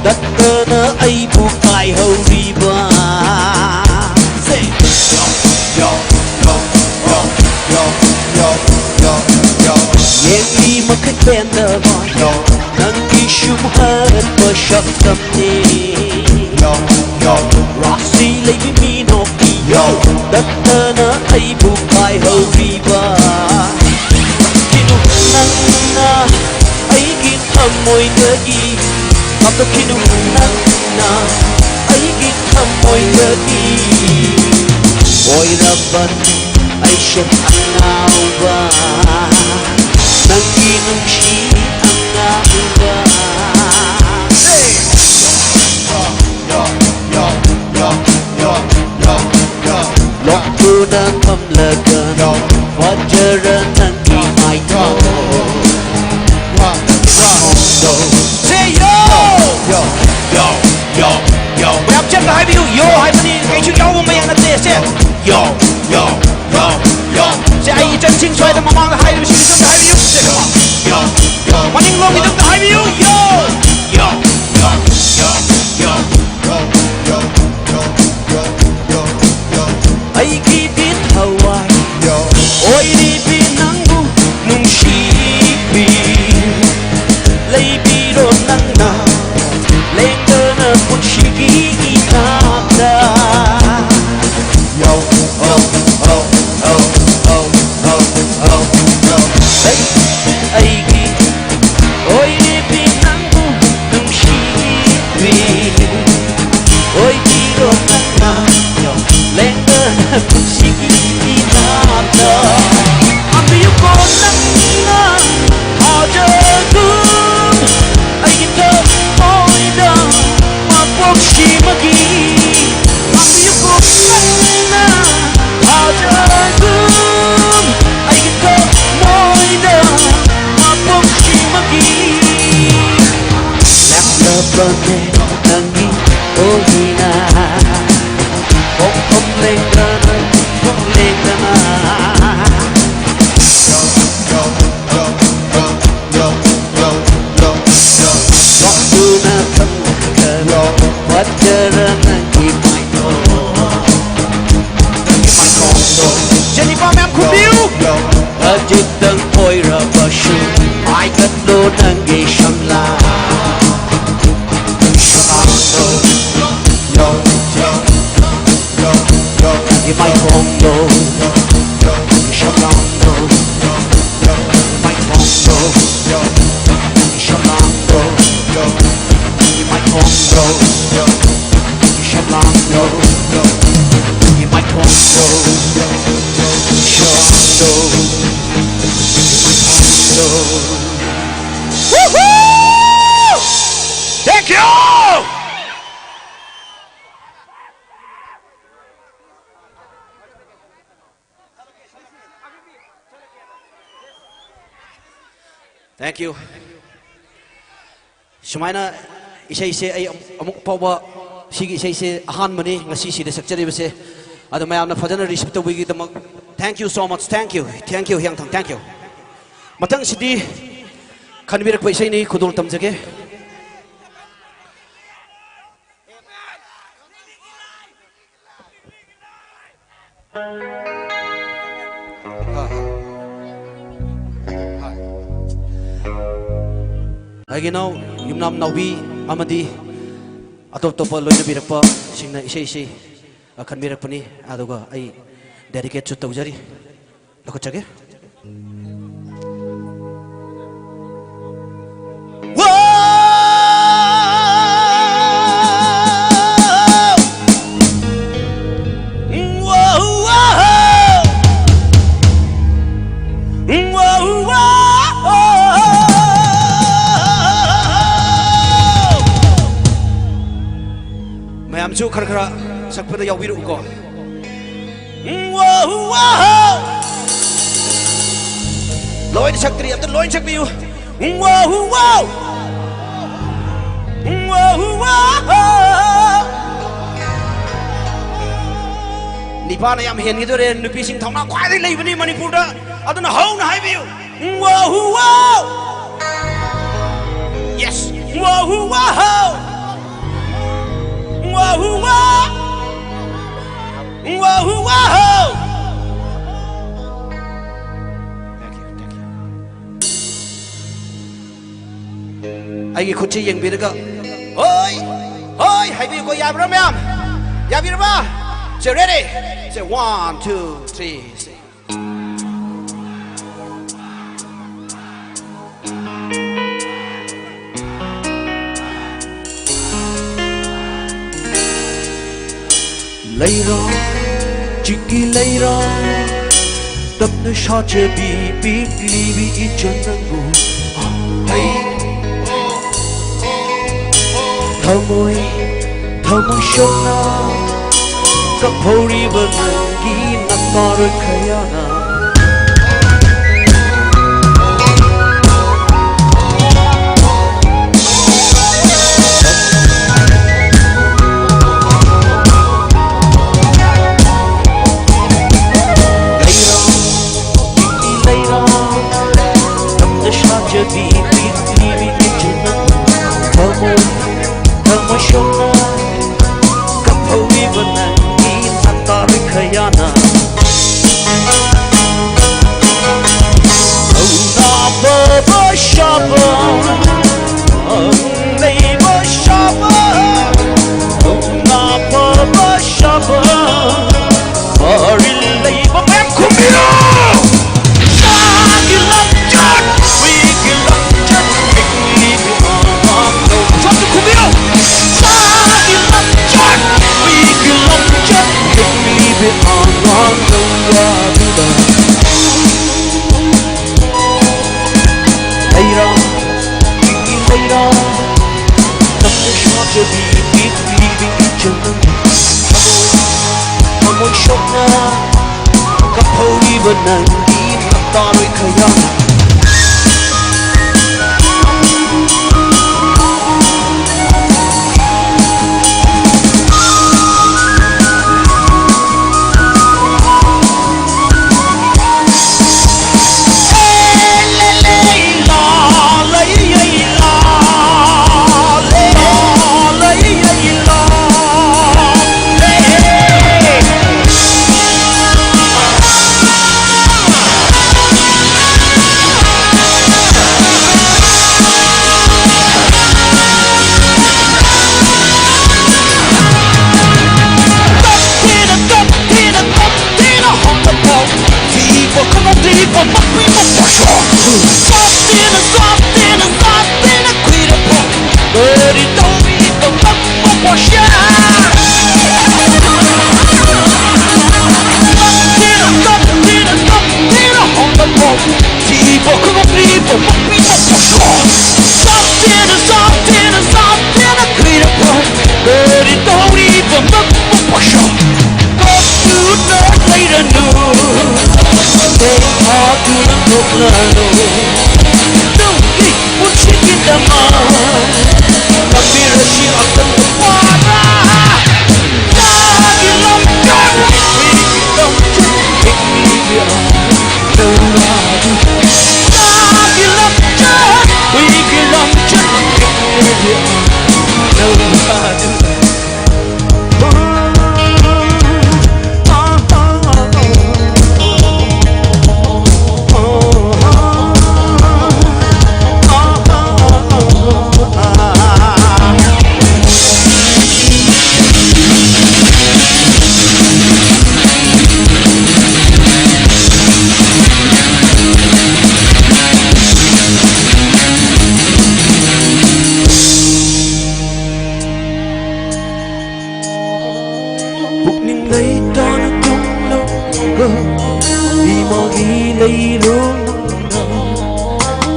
ꯇꯠꯇꯅ ꯑꯩꯕꯨ ꯀꯥꯏꯍꯧꯔꯤꯕ. Say, yo, yo, yo, yo, yo, yo, yo, yo. ꯌꯦꯡꯂꯤ ꯃꯈꯩ ꯄꯦꯟꯗꯕ, yo, ꯅꯪꯒꯤ ꯁꯨꯝꯍꯠꯄ ꯁꯛꯇꯝꯅꯤ. Yo, yo, ꯔꯥꯁꯤ ꯂꯩꯕꯤ ꯃꯤꯅꯣꯛꯄꯤ, yo, ꯇꯠꯇꯅ ꯑꯩꯕꯨ ꯀꯥꯏꯍꯧꯔꯤꯕ. ꯀꯤꯅꯨ ꯅꯪꯅ ꯑꯩꯒꯤ ꯊꯃꯣꯏꯗꯒꯤ ꯀꯥꯞꯊꯣꯛꯈꯤꯅꯨ, ꯅꯪꯅ ꯑꯩꯒꯤ ꯊꯃꯣꯏꯗꯒꯤ ꯑꯣꯏꯔꯕ ꯑꯩꯁꯦ ꯑꯉꯥꯎꯕ, ꯅꯪꯒꯤ ꯅꯨꯡꯁꯤ ꯑꯉꯥꯎꯕ. ꯂꯣꯛꯇꯨꯅ ꯐꯝꯂꯒ ꯐꯖꯔ ꯅꯪꯒꯤ ꯃꯥꯏꯊꯣꯡ. Say yo! Yo, yo, yo, yo. ꯃꯌꯥꯝ ꯆꯦꯝꯅ ꯍꯥꯏꯕꯤꯌꯨ, yo ꯍꯥꯏꯕꯅꯤ, ꯀꯩꯁꯨ ꯌꯥꯎꯕ ꯃꯌꯥꯝ ꯅꯠꯇꯦ, ꯁꯦ. Yo, yo, yo, yo. ꯁꯦ, ꯑꯩ ꯏꯆꯟꯁꯤꯡ ꯁ꯭ꯋꯥꯏꯗ ꯃꯃꯥꯡꯗ ꯍꯥꯏꯔꯤꯕꯁꯤꯡ ꯏꯆꯟꯗ ꯍꯥꯏꯕꯤꯌꯨ, ꯁꯦ, come on. Yo, yo. ꯃꯅꯤꯡꯂꯣꯝꯒꯤꯗꯨ ꯑꯝꯇ ꯍꯥꯏꯕꯤꯌꯨ, yo! Yo, yo, yo, yo. ꯑꯩꯒꯤꯗꯤ ꯊꯋꯥꯏ ꯑꯣꯏꯔꯤꯕꯤ ꯅꯪꯕꯨ ꯅꯨꯡꯁꯤꯕꯤ, ꯂꯩꯕꯤꯔꯣ ꯅꯪꯅ ꯂꯦꯡꯗꯅ ꯄꯨꯟꯁꯤꯒꯤ ꯏꯅꯥꯛꯇ. Yo, oh, oh, oh, oh, oh, oh, oh. ꯑꯩ, ꯑꯩꯒꯤ ꯑꯣꯏꯔꯤꯕꯤ ꯅꯪꯕꯨ ꯅꯨꯡꯁꯤꯕꯤ, ꯑꯣꯏꯕꯤꯔꯣ ꯅꯪꯅ ꯂꯦꯡꯗꯅ ꯄꯨꯟꯁꯤꯒꯤ ꯏꯅꯥꯛꯇ. ꯍꯥꯡꯕꯤꯌꯨꯀꯣ ꯅꯪꯅ ꯊꯥꯖꯒꯨꯝ, ꯑꯩꯒꯤ ꯊꯃꯣꯏꯗ ꯃꯄꯣꯛꯁꯤꯃꯒꯤ. ꯍꯥꯡꯕꯤꯌꯨꯀꯣ ꯅꯪꯅ ꯊꯥꯖꯒꯨꯝ, ꯑꯩꯒꯤ ꯊꯃꯣꯏꯗ ꯃꯄꯣꯛꯁꯤꯃꯒꯤ. ꯂꯦꯞꯂꯕꯅꯦ ꯅꯪꯒꯤ ꯑꯣꯏꯅ ꯈꯣꯡꯐꯝ ꯂꯦꯡꯗꯅ, ꯈꯣꯡꯐꯝ ꯂꯦꯡꯗꯅ. ꯅꯣꯛꯇꯨꯅ ꯊꯝꯃꯨ Woohoo! Thank you! Thank you. ꯁꯨꯃꯥꯏꯅ ꯏꯁꯩꯁꯦ ꯑꯩ ꯑꯃꯨꯛ ꯐꯥꯎꯕ, ꯁꯤꯒꯤ ꯏꯁꯩꯁꯦ ꯑꯍꯥꯟꯕꯅꯤ ꯉꯁꯤ ꯁꯤꯗ ꯁꯛꯆꯔꯤꯕꯁꯦ꯫ ꯑꯗꯣ ꯃꯌꯥꯝꯅ ꯐꯖꯅ receive ꯇꯧꯕꯤꯒꯤꯗꯃꯛ thank you so much, thank you, thank you, Hiyangthang, thank you꯫ ꯃꯊꯪꯁꯤꯗꯤ ꯈꯟꯕꯤꯔꯛꯄ ꯏꯁꯩꯅꯤ, ꯈꯨꯗꯣꯜ ꯇꯝꯖꯒꯦ꯫ ꯑꯩꯒꯤ ꯏꯅꯥꯎ ꯌꯨꯝꯅꯥꯝ ꯅꯥꯎꯕꯤ ꯑꯃꯗꯤ ꯑꯇꯣꯞ ꯑꯇꯣꯞꯄ ꯂꯣꯏꯅꯕꯤꯔꯛꯄꯁꯤꯡꯅ ꯏꯁꯩ ꯏꯁꯩ ꯈꯟꯕꯤꯔꯛꯄꯅꯤ, ꯑꯗꯨꯒ ꯑꯩ dedicateꯁꯨ ꯇꯧꯖꯔꯤ꯫ ꯂꯧꯈꯠꯆꯒꯦ꯫ ꯃꯌꯥꯝꯁꯨ ꯈꯔ ꯈꯔ ꯁꯛꯄꯗ ꯌꯥꯎꯕꯤꯔꯛꯎꯀꯣ꯫ ꯋꯥꯎ, ꯋꯥꯎ꯫ ꯂꯣꯏꯅ ꯁꯛꯇ꯭ꯔꯤ, ꯑꯝꯇ ꯂꯣꯏꯅ ꯁꯛꯄꯤꯌꯨ꯫ ꯋꯥꯎ, ꯋꯥꯎ꯫ ꯋꯥꯎ, ꯋꯥꯎ꯫ ꯅꯤꯄꯥꯅ ꯌꯥꯝ ꯍꯦꯟꯈꯤꯗꯣꯔꯦ꯫ ꯅꯨꯄꯤꯁꯤꯡ ꯊꯧꯅꯥ ꯈ꯭ꯋꯥꯏꯗꯒꯤ ꯂꯩꯕꯅꯤ ꯃꯅꯤꯄꯨꯔꯗ꯫ ꯑꯗꯨꯅ ꯍꯧꯅ ꯍꯥꯏꯕꯤꯌꯨ꯫ ꯋꯥꯎ, ꯋꯥꯎ꯫ Yes꯫ Wow, wow. Wow, wow. Wow, wow. Thank you, thank you꯫ ꯑꯩꯒꯤ ꯈꯨꯠꯁꯤ ꯌꯦꯡꯕꯤꯔꯒ, "ꯍꯣꯏ, ꯍꯣꯏ" ꯍꯥꯏꯕꯤꯌꯨꯀꯣ꯫ ꯌꯥꯕ꯭ꯔꯥ ꯃꯌꯥꯝ? ꯌꯥꯕꯤꯔꯕ? ꯁꯦ, ready? ꯁꯦ, one, two, three, ꯁꯦ꯫ ꯂꯩꯔꯣ, ꯆꯤꯛꯀꯤ ꯂꯩꯔꯣ, ꯇꯞꯅ ꯁꯥꯖꯕꯤ, ꯄꯤꯛꯂꯤꯕꯤ ꯏꯆꯟ ꯅꯪꯕꯨ꯫ ꯍꯩ, ꯊꯃꯣꯏ, ꯊꯃꯣꯏ ꯁꯣꯛꯅ ꯀꯞꯍꯧꯔꯤꯕ ꯅꯪꯒꯤ ꯅꯇꯥꯔꯣꯏ ꯈꯌꯥꯅ꯫ ꯂꯩꯔꯣ, ꯄꯤꯛꯂꯤ ꯂꯩꯔꯣ, ꯇꯞꯅ ꯁꯥꯖꯕꯤ, ꯄꯤꯛꯂꯤꯕꯤ ꯏꯆꯟ ꯅꯪꯕꯨ꯫ ꯊꯃꯣꯏ, ꯊꯃꯣꯏ ꯁꯣꯛꯅ ꯀꯞꯍꯧꯔꯤꯕ ꯅꯪꯒꯤ ꯅꯇꯥꯔꯣꯏ ꯈꯌꯥꯅ꯫ ꯊꯧꯅꯥ ꯐꯕ ꯁꯥꯕ, ꯂꯩꯕ ꯁꯥꯕ, ꯊꯧꯅꯥ ꯐꯕ ꯁꯥꯕ, ꯃꯔꯤꯜ ꯂꯩꯕ ꯃꯌꯥꯝ ꯈꯨꯝꯕꯤꯌꯨ! ꯆꯥꯒꯤ ꯂꯝꯆꯠ, ꯍꯨꯏꯒꯤ ꯂꯝꯆꯠ, ꯄꯤꯛꯂꯤꯕꯤ ꯑꯉꯥꯡ ꯂꯧ-, ꯁꯣꯝꯗ ꯈꯨꯝꯕꯤꯌꯨ! ꯆꯥꯒꯤ ꯂꯝꯆꯠ, ꯍꯨꯏꯒꯤ ꯂꯝꯆꯠ, ꯄꯤꯛꯂꯤꯕꯤ ꯑꯉꯥꯡ ꯂꯧ ꯑꯗꯨꯗ꯫ ꯂꯩꯔꯥ, ꯆꯤꯛꯀꯤ ꯂꯩꯔꯥ, ꯅꯪꯅ ꯁꯥꯖꯕꯤ, ꯄꯤꯛꯂꯤꯕꯤ ꯏꯆꯟ ꯅꯪꯕꯨ꯫ ꯊꯃꯣꯏ, ꯊꯃꯣꯏ ꯁꯣꯛꯅ ꯀꯞꯍꯧꯔꯤꯕ ꯅꯪꯒꯤ ꯅꯇꯥꯔꯣꯏ ꯈꯌꯥꯅ꯫ ꯀꯔꯤ ꯇꯧꯔꯤꯕ ꯃꯛꯄ ꯄꯣꯠꯁꯛ? ꯀꯞꯇꯨꯅ ꯂꯩꯔꯅꯨ, ꯇꯦꯛ ꯐꯥꯗꯨꯅ ꯊꯣꯛꯂꯅꯨ꯫ ꯅꯪꯒꯤ ꯄꯨꯟꯁꯤꯒꯤꯗꯃꯛ ꯂꯝꯕꯤꯔꯁꯤ ꯑꯀꯟꯕ ꯄꯥꯔꯥ꯫ ꯆꯥꯒꯤ ꯂꯝꯆꯠ, ꯍꯨꯏꯒꯤ ꯂꯝꯆꯠ, ꯍꯤꯡꯂꯤꯕ ꯅꯧꯔꯥꯗꯨ꯫ ꯆꯥꯒꯤ ꯂꯝꯆꯠ, ꯍꯨꯏꯒꯤ ꯂꯝꯆꯠ, ꯍꯤꯡꯂꯤꯕ ꯅꯧꯔꯥꯗꯨ꯫ ꯄꯨꯛꯅꯤꯡ ꯂꯩꯇꯥꯅ ꯇꯨꯝꯂꯒ ꯏꯃꯥꯒꯤ ꯂꯩꯔꯣꯜꯗ꯫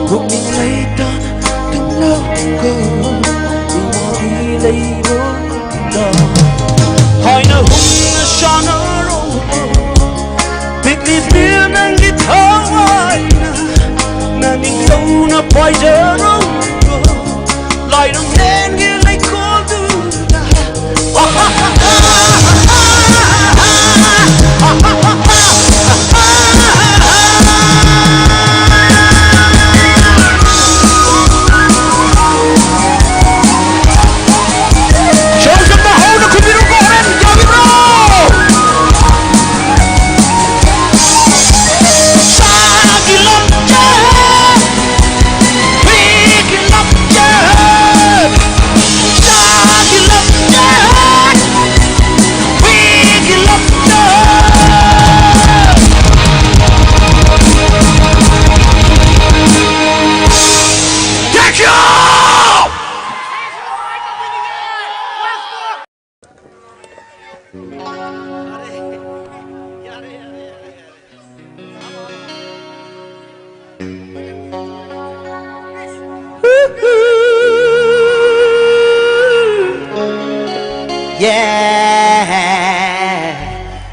ꯄꯨꯛꯅꯤꯡ ꯂꯩꯇꯥꯅ ꯇꯨꯝꯂꯒ ꯏꯃꯥꯒꯤ ꯂꯩꯔꯣꯜꯗ꯫ ꯍꯥꯏꯅ ꯍꯨꯝꯅ ꯁꯥꯟꯅꯔꯣ꯫ ꯄꯤꯛꯂꯤꯕꯤ ꯅꯪꯒꯤ ꯊꯋꯥꯏꯅ ꯅꯅꯤꯡꯊꯧꯅ ꯄꯥꯏꯖꯔꯣ꯫ ꯂꯥꯏꯔꯝꯂꯦꯟꯒꯤ ꯂꯩꯀꯣꯜꯗꯨꯗ꯫ ꯁꯣꯝ ꯁꯣꯝꯗ ꯍꯧꯅ ꯈꯨꯝꯕꯤꯔꯨꯀꯣ, ꯍꯣꯔꯦꯟ ꯌꯥꯕꯤꯕ꯭ꯔꯣ? ꯁꯥꯒꯤ ꯂꯝꯆꯠ, ꯍꯨꯏꯒꯤ ꯂꯝꯆꯠ,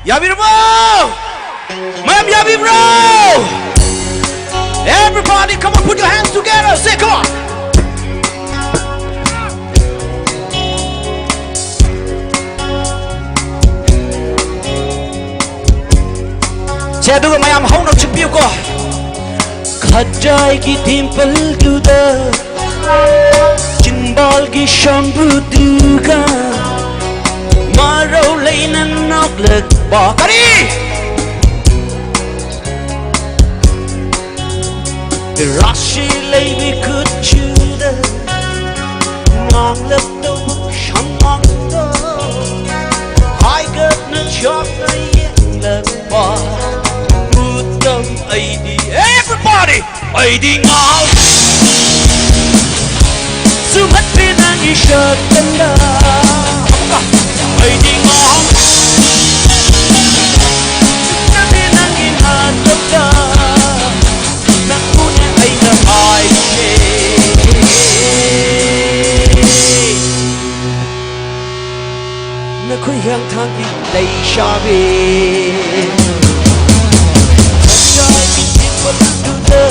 ꯌꯥꯕꯤꯔꯕꯣ? ꯃꯌꯥꯝ ꯌꯥꯕꯤꯕ꯭ꯔꯣ? Everybody, come on, put your hands together. Say, come on. ꯁꯦ, ꯑꯗꯨꯒ ꯃꯌꯥꯝ ꯍꯧꯅ ꯆꯤꯛꯄꯤꯌꯨꯀꯣ꯫ ꯈꯖꯥꯏꯒꯤ ꯗꯤꯝꯄꯜꯗꯨꯗ ꯆꯤꯝꯕꯥꯜꯒꯤ ꯁꯝꯕ꯭ꯔꯨꯗꯨꯒ ꯃꯔꯧ ꯂꯩꯅ ꯅꯣꯛꯂꯛꯄ꯫ ꯀꯔꯤ? ꯔꯥꯁꯤ ꯂꯩꯕꯤ ꯈꯨꯠꯁꯨꯗ ꯉꯥꯡꯂꯛꯇꯧꯕ ꯁꯝꯃꯥꯡꯗꯣ ꯍꯥꯏꯒꯠꯅ ꯆꯥꯎꯅ ꯌꯦꯡꯂꯛꯄ ꯎꯇꯝ ꯑꯩꯗꯤ꯫ Everybody! ꯑꯩꯗꯤ ꯉꯥꯎ ꯆꯨꯝꯍꯠꯄꯤ ꯅꯪꯒꯤ ꯁꯛꯇꯝꯗ꯫ ꯑꯃꯨꯛꯀ꯫ ꯑꯩꯗꯤ ꯉꯥꯎ ꯆꯨꯝꯍꯠꯄꯤ ꯅꯪꯒꯤ ꯅꯥꯇꯣꯟꯗ꯫ ꯅꯪꯕꯨꯅꯦ ꯑꯩꯅ ꯍꯥꯏꯔꯤꯁꯦ꯫ ꯅꯈꯣꯏ ꯍꯤꯌꯥꯡꯊꯥꯡꯒꯤ ꯂꯩꯁꯥꯕꯤ꯫ ꯂꯩꯁꯥꯕꯤ ꯄꯤꯛꯄꯗꯨꯗ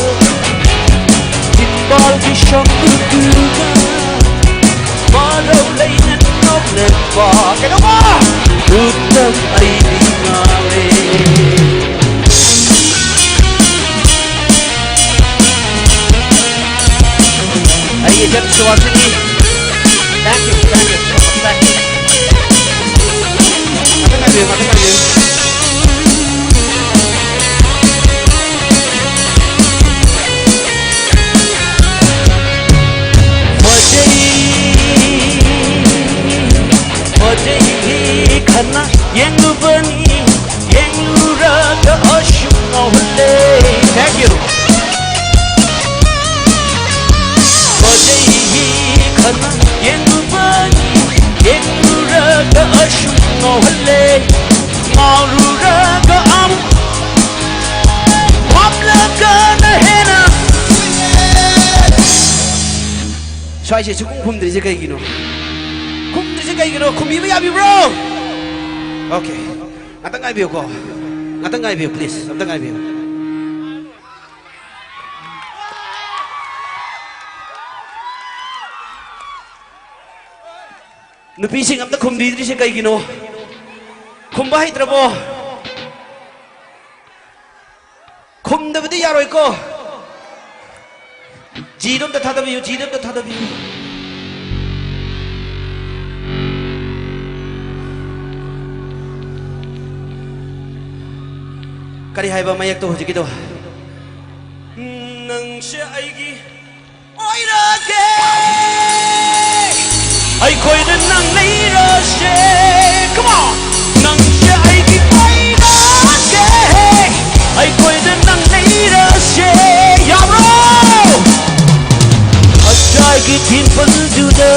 ꯆꯤꯝꯕꯥꯜꯒꯤ ꯁꯝꯕ꯭ꯔꯨꯗꯨꯒ ꯃꯔꯧ ꯂꯩꯅ ꯅꯣꯛꯂꯛꯄ꯫ ꯀꯩꯗꯧꯕ? ꯎꯇꯝ ꯑꯩꯗꯤ ꯉꯥꯎꯔꯦ꯫ ꯑꯩꯒꯤ ꯏꯆꯟ Suhasini. Thank you, thank you, thank you. ꯉꯥꯛꯇꯪ ꯉꯥꯏꯕꯤꯌꯨ, ꯉꯥꯛꯇꯪ ꯉꯥꯏꯕꯤꯌꯨ꯫ ꯐꯖꯩ, ꯐꯖꯩ ꯈꯟꯅ ꯌꯦꯡꯂꯨꯕꯅꯤ꯫ ꯌꯦꯡꯂꯨꯔꯒ ꯑꯁꯨꯝ ꯉꯥꯎꯍꯜꯂꯦ꯫ Thank you. ꯐꯖꯩ ꯈꯟꯅ ꯌꯦꯡꯂꯨꯕꯅꯤ, ꯌꯦꯡꯂꯨꯔꯒ ꯑꯁꯨꯝ ꯉꯥꯎꯍꯜꯂꯦ꯫ ꯉꯥꯎꯔꯨꯔꯒ ꯑꯃꯨꯛ ꯄꯥꯝꯂꯒꯅ ꯍꯦꯟꯅ꯫ ꯁ꯭ꯋꯥꯏꯁꯦ ꯁꯨꯛꯈꯨꯝ ꯈꯨꯝꯗ꯭ꯔꯤꯁꯦ ꯀꯩꯒꯤꯅꯣ? ꯈꯨꯝꯗ꯭ꯔꯤꯁꯦ ꯀꯩꯒꯤꯅꯣ? ꯈꯨꯝꯕꯤꯕ ꯌꯥꯕꯤꯕ꯭ꯔꯣ? Okay. ꯉꯥꯛꯇꯪ ꯉꯥꯏꯕꯤꯌꯨꯀꯣ꯫ ꯉꯥꯛꯇꯪ ꯉꯥꯏꯕꯤꯌꯨ, please. ꯑꯝꯇ ꯉꯥꯏꯕꯤꯌꯨ꯫ ꯅꯨꯄꯤꯁꯤꯡ ꯑꯝꯇ ꯈꯨꯝꯕꯤꯗ꯭ꯔꯤꯁꯦ ꯀꯩꯒꯤꯅꯣ? ꯈꯨꯝꯕ ꯍꯩꯇ꯭ꯔꯕꯣ? ꯈꯨꯝꯗꯕꯗꯤ ꯌꯥꯔꯣꯏꯀꯣ꯫ ꯖꯤꯗꯣ ꯑꯝꯇ ꯊꯥꯗꯕꯤꯌꯨ, ꯖꯤꯗꯣ ꯑꯝꯇ ꯊꯥꯗꯕꯤꯌꯨ꯫ ꯀꯔꯤ ꯍꯥꯏꯕ ꯃꯌꯦꯛꯇꯣ ꯍꯧꯖꯤꯛꯀꯤꯗꯣ? ꯅꯪꯁꯦ ꯑꯩꯒꯤ ꯑꯣꯏꯔꯒꯦ꯫ ꯑꯩꯈꯣꯏꯗ ꯅꯪ ꯂꯩꯔꯁꯦ꯫ Come on. ꯅꯪꯁꯦ ꯑꯩꯒꯤ ꯑꯣꯏꯔꯒꯦ꯫ ꯑꯩꯈꯣꯏꯗ ꯅꯪ ꯂꯩꯔꯁꯦ꯫ ꯌꯥꯕ꯭ꯔꯣ? ꯍꯖꯥꯏꯒꯤ ꯇꯦꯝꯄꯜꯗꯨꯗ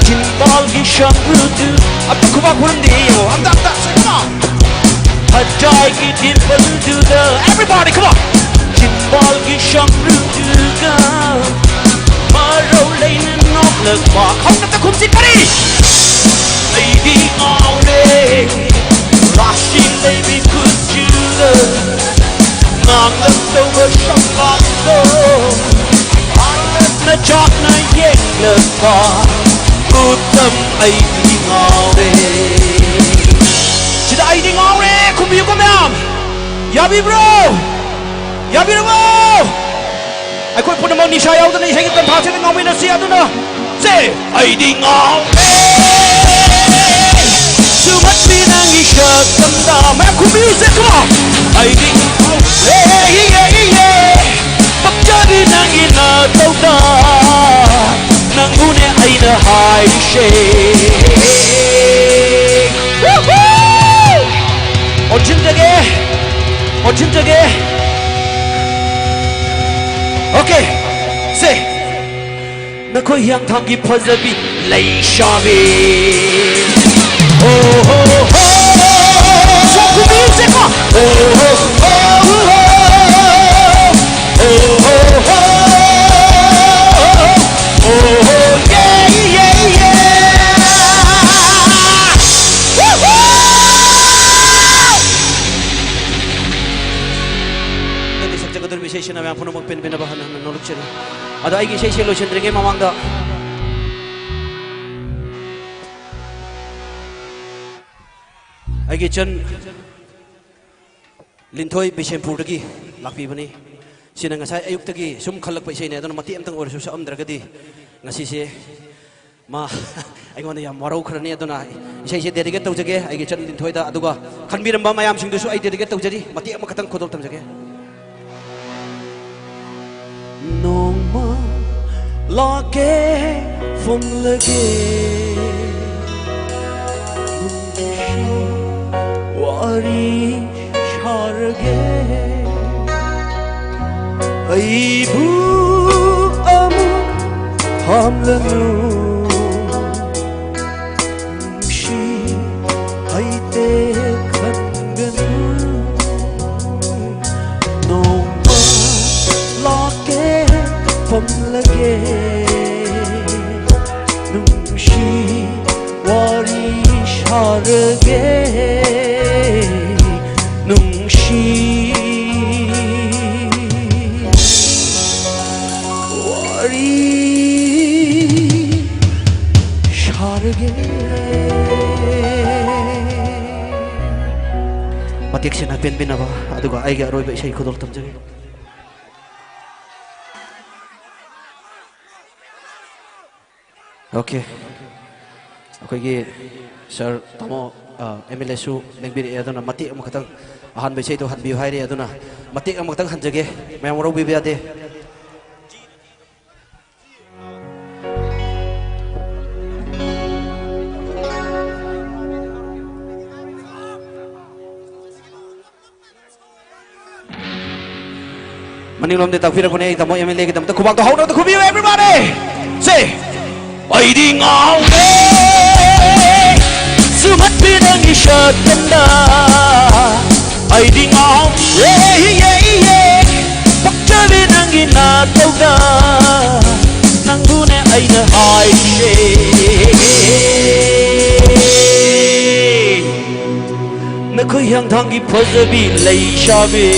ꯊꯤꯝꯕꯥꯜꯒꯤ ꯁꯝꯕ꯭ꯔꯨꯗꯨ꯫ ꯑꯝꯇ ꯈꯨꯕꯥꯛ ꯈꯨꯔꯝꯗꯦ ꯌꯦꯡꯉꯣ꯫ ꯑꯝꯇ, ꯑꯝꯇ, come on. ꯍꯖꯥꯏꯒꯤ ꯇꯦꯝꯄꯜꯗꯨꯗ꯫ Everybody, come on. ꯊꯤꯝꯕꯥꯜꯒꯤ ꯁꯝꯕ꯭ꯔꯨꯗꯨꯒ ꯃꯔꯧ ꯂꯩꯅ ꯅꯣꯛꯂꯛꯄ꯫ ꯍꯧꯅ ꯈꯨꯝꯁꯤ ꯀꯔꯤ? ꯑꯩꯗꯤ ꯉꯥꯎꯔꯦ꯫ ꯔꯥꯁꯤ ꯂꯩꯕꯤ ꯀꯨꯆꯨꯗ ꯉꯥꯡꯂꯛꯇꯧꯕ ꯁꯝꯕꯥꯜꯗꯣ꯫ ꯍꯥꯟꯅ ꯆꯥꯛꯅ ꯌꯦꯡꯂꯛꯄ ꯎꯇꯝ ꯑꯩꯗꯤ ꯉꯥꯎꯔꯦ꯫ ꯁꯤꯗ ꯑꯩꯗꯤ ꯉꯥꯎꯔꯦ ꯈꯨꯝꯕꯤꯌꯨꯀꯣ ꯃꯌꯥꯝ꯫ ꯌꯥꯕꯤꯕ꯭ꯔꯣ? ꯌꯥꯕꯤꯔꯕꯣ? ꯑꯩꯈꯣꯏ ꯄꯨꯝꯅꯃꯛ ꯅꯤꯁꯥ ꯌꯥꯎꯗꯅ ꯏꯁꯩꯒꯤ ꯇꯟꯊꯥꯁꯤꯗ ꯉꯥꯎꯃꯤꯟꯅꯁꯤ꯫ ꯑꯗꯨꯅ ꯁꯦ, ꯑꯩꯗꯤ ꯉꯥꯎꯔꯦ꯫ ꯁꯨꯝꯍꯠꯄꯤ ꯅꯪꯒꯤ ꯁꯛꯇꯝꯗ꯫ ꯃꯌꯥꯝ ꯈꯨꯝꯕꯤꯌꯨꯁꯦ, come on. ꯑꯩꯗꯤ ꯉꯥꯎꯔꯦ, ꯏꯌꯦ, ꯏꯌꯦ꯫ ꯄꯛꯆꯔꯤ ꯅꯪꯒꯤ ꯅꯇꯧꯗ꯫ ꯅꯪꯕꯨꯅꯦ ꯑꯩꯅ ꯍꯥꯏꯔꯤꯁꯦ꯫ Woohoo! ꯑꯣꯟꯁꯤꯟꯖꯒꯦ, ꯑꯣꯟꯁꯤꯟꯖꯒꯦ꯫ Okay, ꯁꯦ꯫ ꯅꯈꯣꯏ ꯍꯤꯌꯥꯡꯊꯥꯡꯒꯤ ꯐꯖꯕꯤ ꯂꯩꯁꯥꯕꯤ꯫ ꯑꯣ ꯍꯣ ꯍꯣ꯫ ꯁꯣꯛꯄ ꯃ꯭ꯌꯨꯖꯤꯛ ꯀꯣ꯫ ꯑꯣ ꯍꯣ ꯍꯣ ꯍꯣ꯫ ꯑꯣ ꯍꯣ ꯍꯣ꯫ ꯑꯣ ꯍꯣ꯫ ꯌꯦ ꯌꯦ ꯌꯦ꯫ ꯏꯁꯩꯁꯤꯅ ꯃꯌꯥꯝ ꯄꯨꯝꯅꯃꯛ ꯄꯦꯟꯕꯤꯅꯕ ꯍꯟꯅ ꯍꯟꯅ ꯅꯣꯂꯨꯛꯆꯔꯤ꯫ ꯑꯗꯣ ꯑꯩꯒꯤ ꯏꯁꯩꯁꯦ ꯂꯣꯏꯁꯤꯟꯗ꯭ꯔꯤꯉꯩ ꯃꯃꯥꯡꯗ ꯑꯩꯒꯤ ꯏꯆꯟ ꯂꯤꯟꯊꯣꯏ ꯕꯤꯁꯦꯝꯄꯨꯔꯗꯒꯤ ꯂꯥꯛꯄꯤꯕꯅꯤ꯫ ꯁꯤꯅ ꯉꯁꯥꯏ ꯑꯌꯨꯛꯇꯒꯤ ꯁꯨꯝ ꯈꯜꯂꯛꯄ ꯏꯁꯩꯅꯦ, ꯑꯗꯨꯅ ꯃꯇꯦꯛ ꯑꯃꯇꯪ ꯑꯣꯏꯔꯁꯨ ꯁꯛꯑꯝꯗ꯭ꯔꯒꯗꯤ ꯉꯁꯤꯁꯦ ꯃꯥ ꯑꯩꯉꯣꯟꯗ ꯌꯥꯝ ꯋꯥꯔꯧꯈ꯭ꯔꯅꯤ꯫ ꯑꯗꯨꯅ ꯏꯁꯩꯁꯦ dedicate ꯇꯧꯖꯒꯦ ꯑꯩꯒꯤ ꯏꯆꯟ ꯂꯤꯟꯊꯣꯏꯗ, ꯑꯗꯨꯒ ꯈꯟꯕꯤꯔꯝꯕ ꯃꯌꯥꯝꯁꯤꯡꯗꯨꯁꯨ ꯑꯩ dedicate ꯇꯧꯖꯔꯤ꯫ ꯃꯇꯦꯛ ꯑꯃꯈꯛꯇꯪ ꯈꯨꯗꯣꯜ ꯇꯝꯖꯒꯦ꯫ ꯅꯣꯡꯃ ꯂꯥꯛꯀꯦ ꯐꯝꯂꯒꯦ, ꯅꯨꯡꯁꯤ ꯋꯥꯔꯤ ꯁꯥꯔꯒꯦ꯫ ꯑꯩꯕꯨ ꯑꯃꯨꯛ ꯊꯝꯂꯅꯨ, ꯅꯨꯡꯁꯤ ꯍꯩꯇꯦ ꯈꯟꯒꯅꯨ꯫ ꯅꯣꯡꯃ ꯂꯥꯛꯀꯦ ꯐꯝꯂꯒꯦ, ꯅꯨꯡꯁꯤ ꯋꯥꯔꯤ ꯁꯥꯔꯒꯦ꯫ ꯅꯨꯡꯁꯤ ꯋꯥꯔꯤ ꯁꯥꯔꯒꯦ꯫ ꯃꯇꯦꯛꯁꯤꯅ ꯄꯦꯟꯕꯤꯅꯕ, ꯑꯗꯨꯒ ꯑꯩꯒꯤ ꯑꯔꯣꯏꯕ ꯏꯁꯩ ꯈꯨꯗꯣꯜ ꯇꯝꯖꯒꯦ꯫ Okay, ꯑꯩꯈꯣꯏꯒꯤ ꯁꯥꯔ ꯇꯥꯃꯣ ꯑꯦꯝ ꯑꯦꯜ ꯑꯦꯁꯨ ꯂꯦꯡꯕꯤꯔꯛꯑꯦ, ꯑꯗꯨꯅ ꯃꯇꯦꯛ ꯑꯃꯈꯛꯇꯪ, ꯑꯍꯥꯟꯕ ꯏꯁꯩꯗꯣ ꯍꯟꯕꯤꯌꯨ ꯍꯥꯏꯔꯤ, ꯑꯗꯨꯅ ꯃꯇꯦꯛ ꯑꯃꯈꯛꯇꯪ ꯍꯟꯖꯒꯦ, ꯃꯌꯥꯝ ꯋꯥꯔꯧꯕꯤꯕ ꯌꯥꯗꯦ꯫ ꯃꯅꯤꯡꯂꯣꯝꯗ ꯇꯥꯛꯄꯤꯔꯛꯄꯅꯦ ꯑꯩ ꯇꯥꯃꯣ ꯑꯦꯝ ꯑꯦꯜ ꯑꯦꯒꯤꯗꯃꯛꯇ ꯈꯨꯕꯥꯛꯇꯣ ꯍꯧꯅꯕꯗ ꯈꯨꯕꯤꯌꯨ, everybody꯫ Say, ꯑꯩꯗꯤ ꯉꯥꯎꯔꯦ ꯁꯨꯝꯍꯠꯄꯤ ꯅꯪꯒꯤ ꯁꯛꯇꯝꯗ꯫ ꯑꯩꯗꯤ ꯉꯥꯎꯔꯦ, ꯌꯦ, ꯌꯦ, ꯄꯛꯆꯕꯤ ꯅꯪꯒꯤ ꯅꯥꯇꯧꯗ꯫ ꯅꯪꯕꯨꯅꯦ ꯑꯩꯅ ꯍꯥꯏꯔꯤꯁꯦ꯫ ꯅꯈꯣꯏ ꯍꯤꯌꯥꯡꯊꯥꯡꯒꯤ ꯐꯖꯕꯤ ꯂꯩꯁꯥꯕꯤ,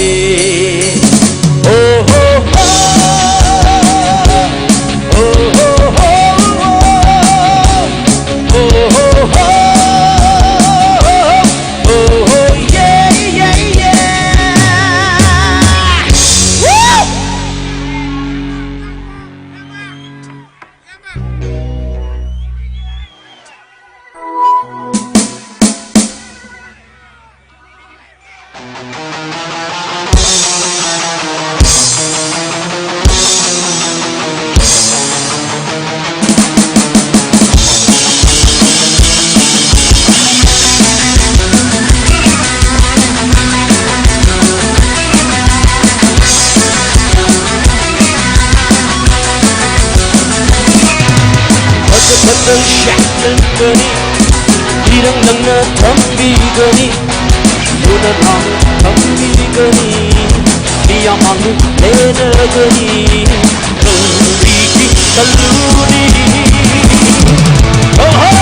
ꯐꯖ ꯐꯖ ꯁꯦꯠꯂꯝꯒꯅꯤ, ꯏꯔꯪ ꯂꯪꯅ ꯊꯝꯕꯤꯒꯅꯤ, ꯂꯨꯅ ꯅꯥꯟꯅ ꯊꯝꯕꯤꯒꯅꯤ, ꯃꯤꯌꯥꯝ ꯃꯥꯡꯗ ꯂꯦꯟꯅꯒꯅꯤ꯫ ꯀꯔꯤꯒꯤ ꯀꯜꯂꯨꯅꯤ? ꯍꯣ ꯍꯣ!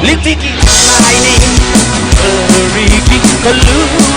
ꯂꯤꯛꯂꯤꯒꯤ ꯂꯥꯏꯅꯤ꯫ ꯀꯔꯤꯒꯤ ꯀꯜꯂꯨꯅꯤ?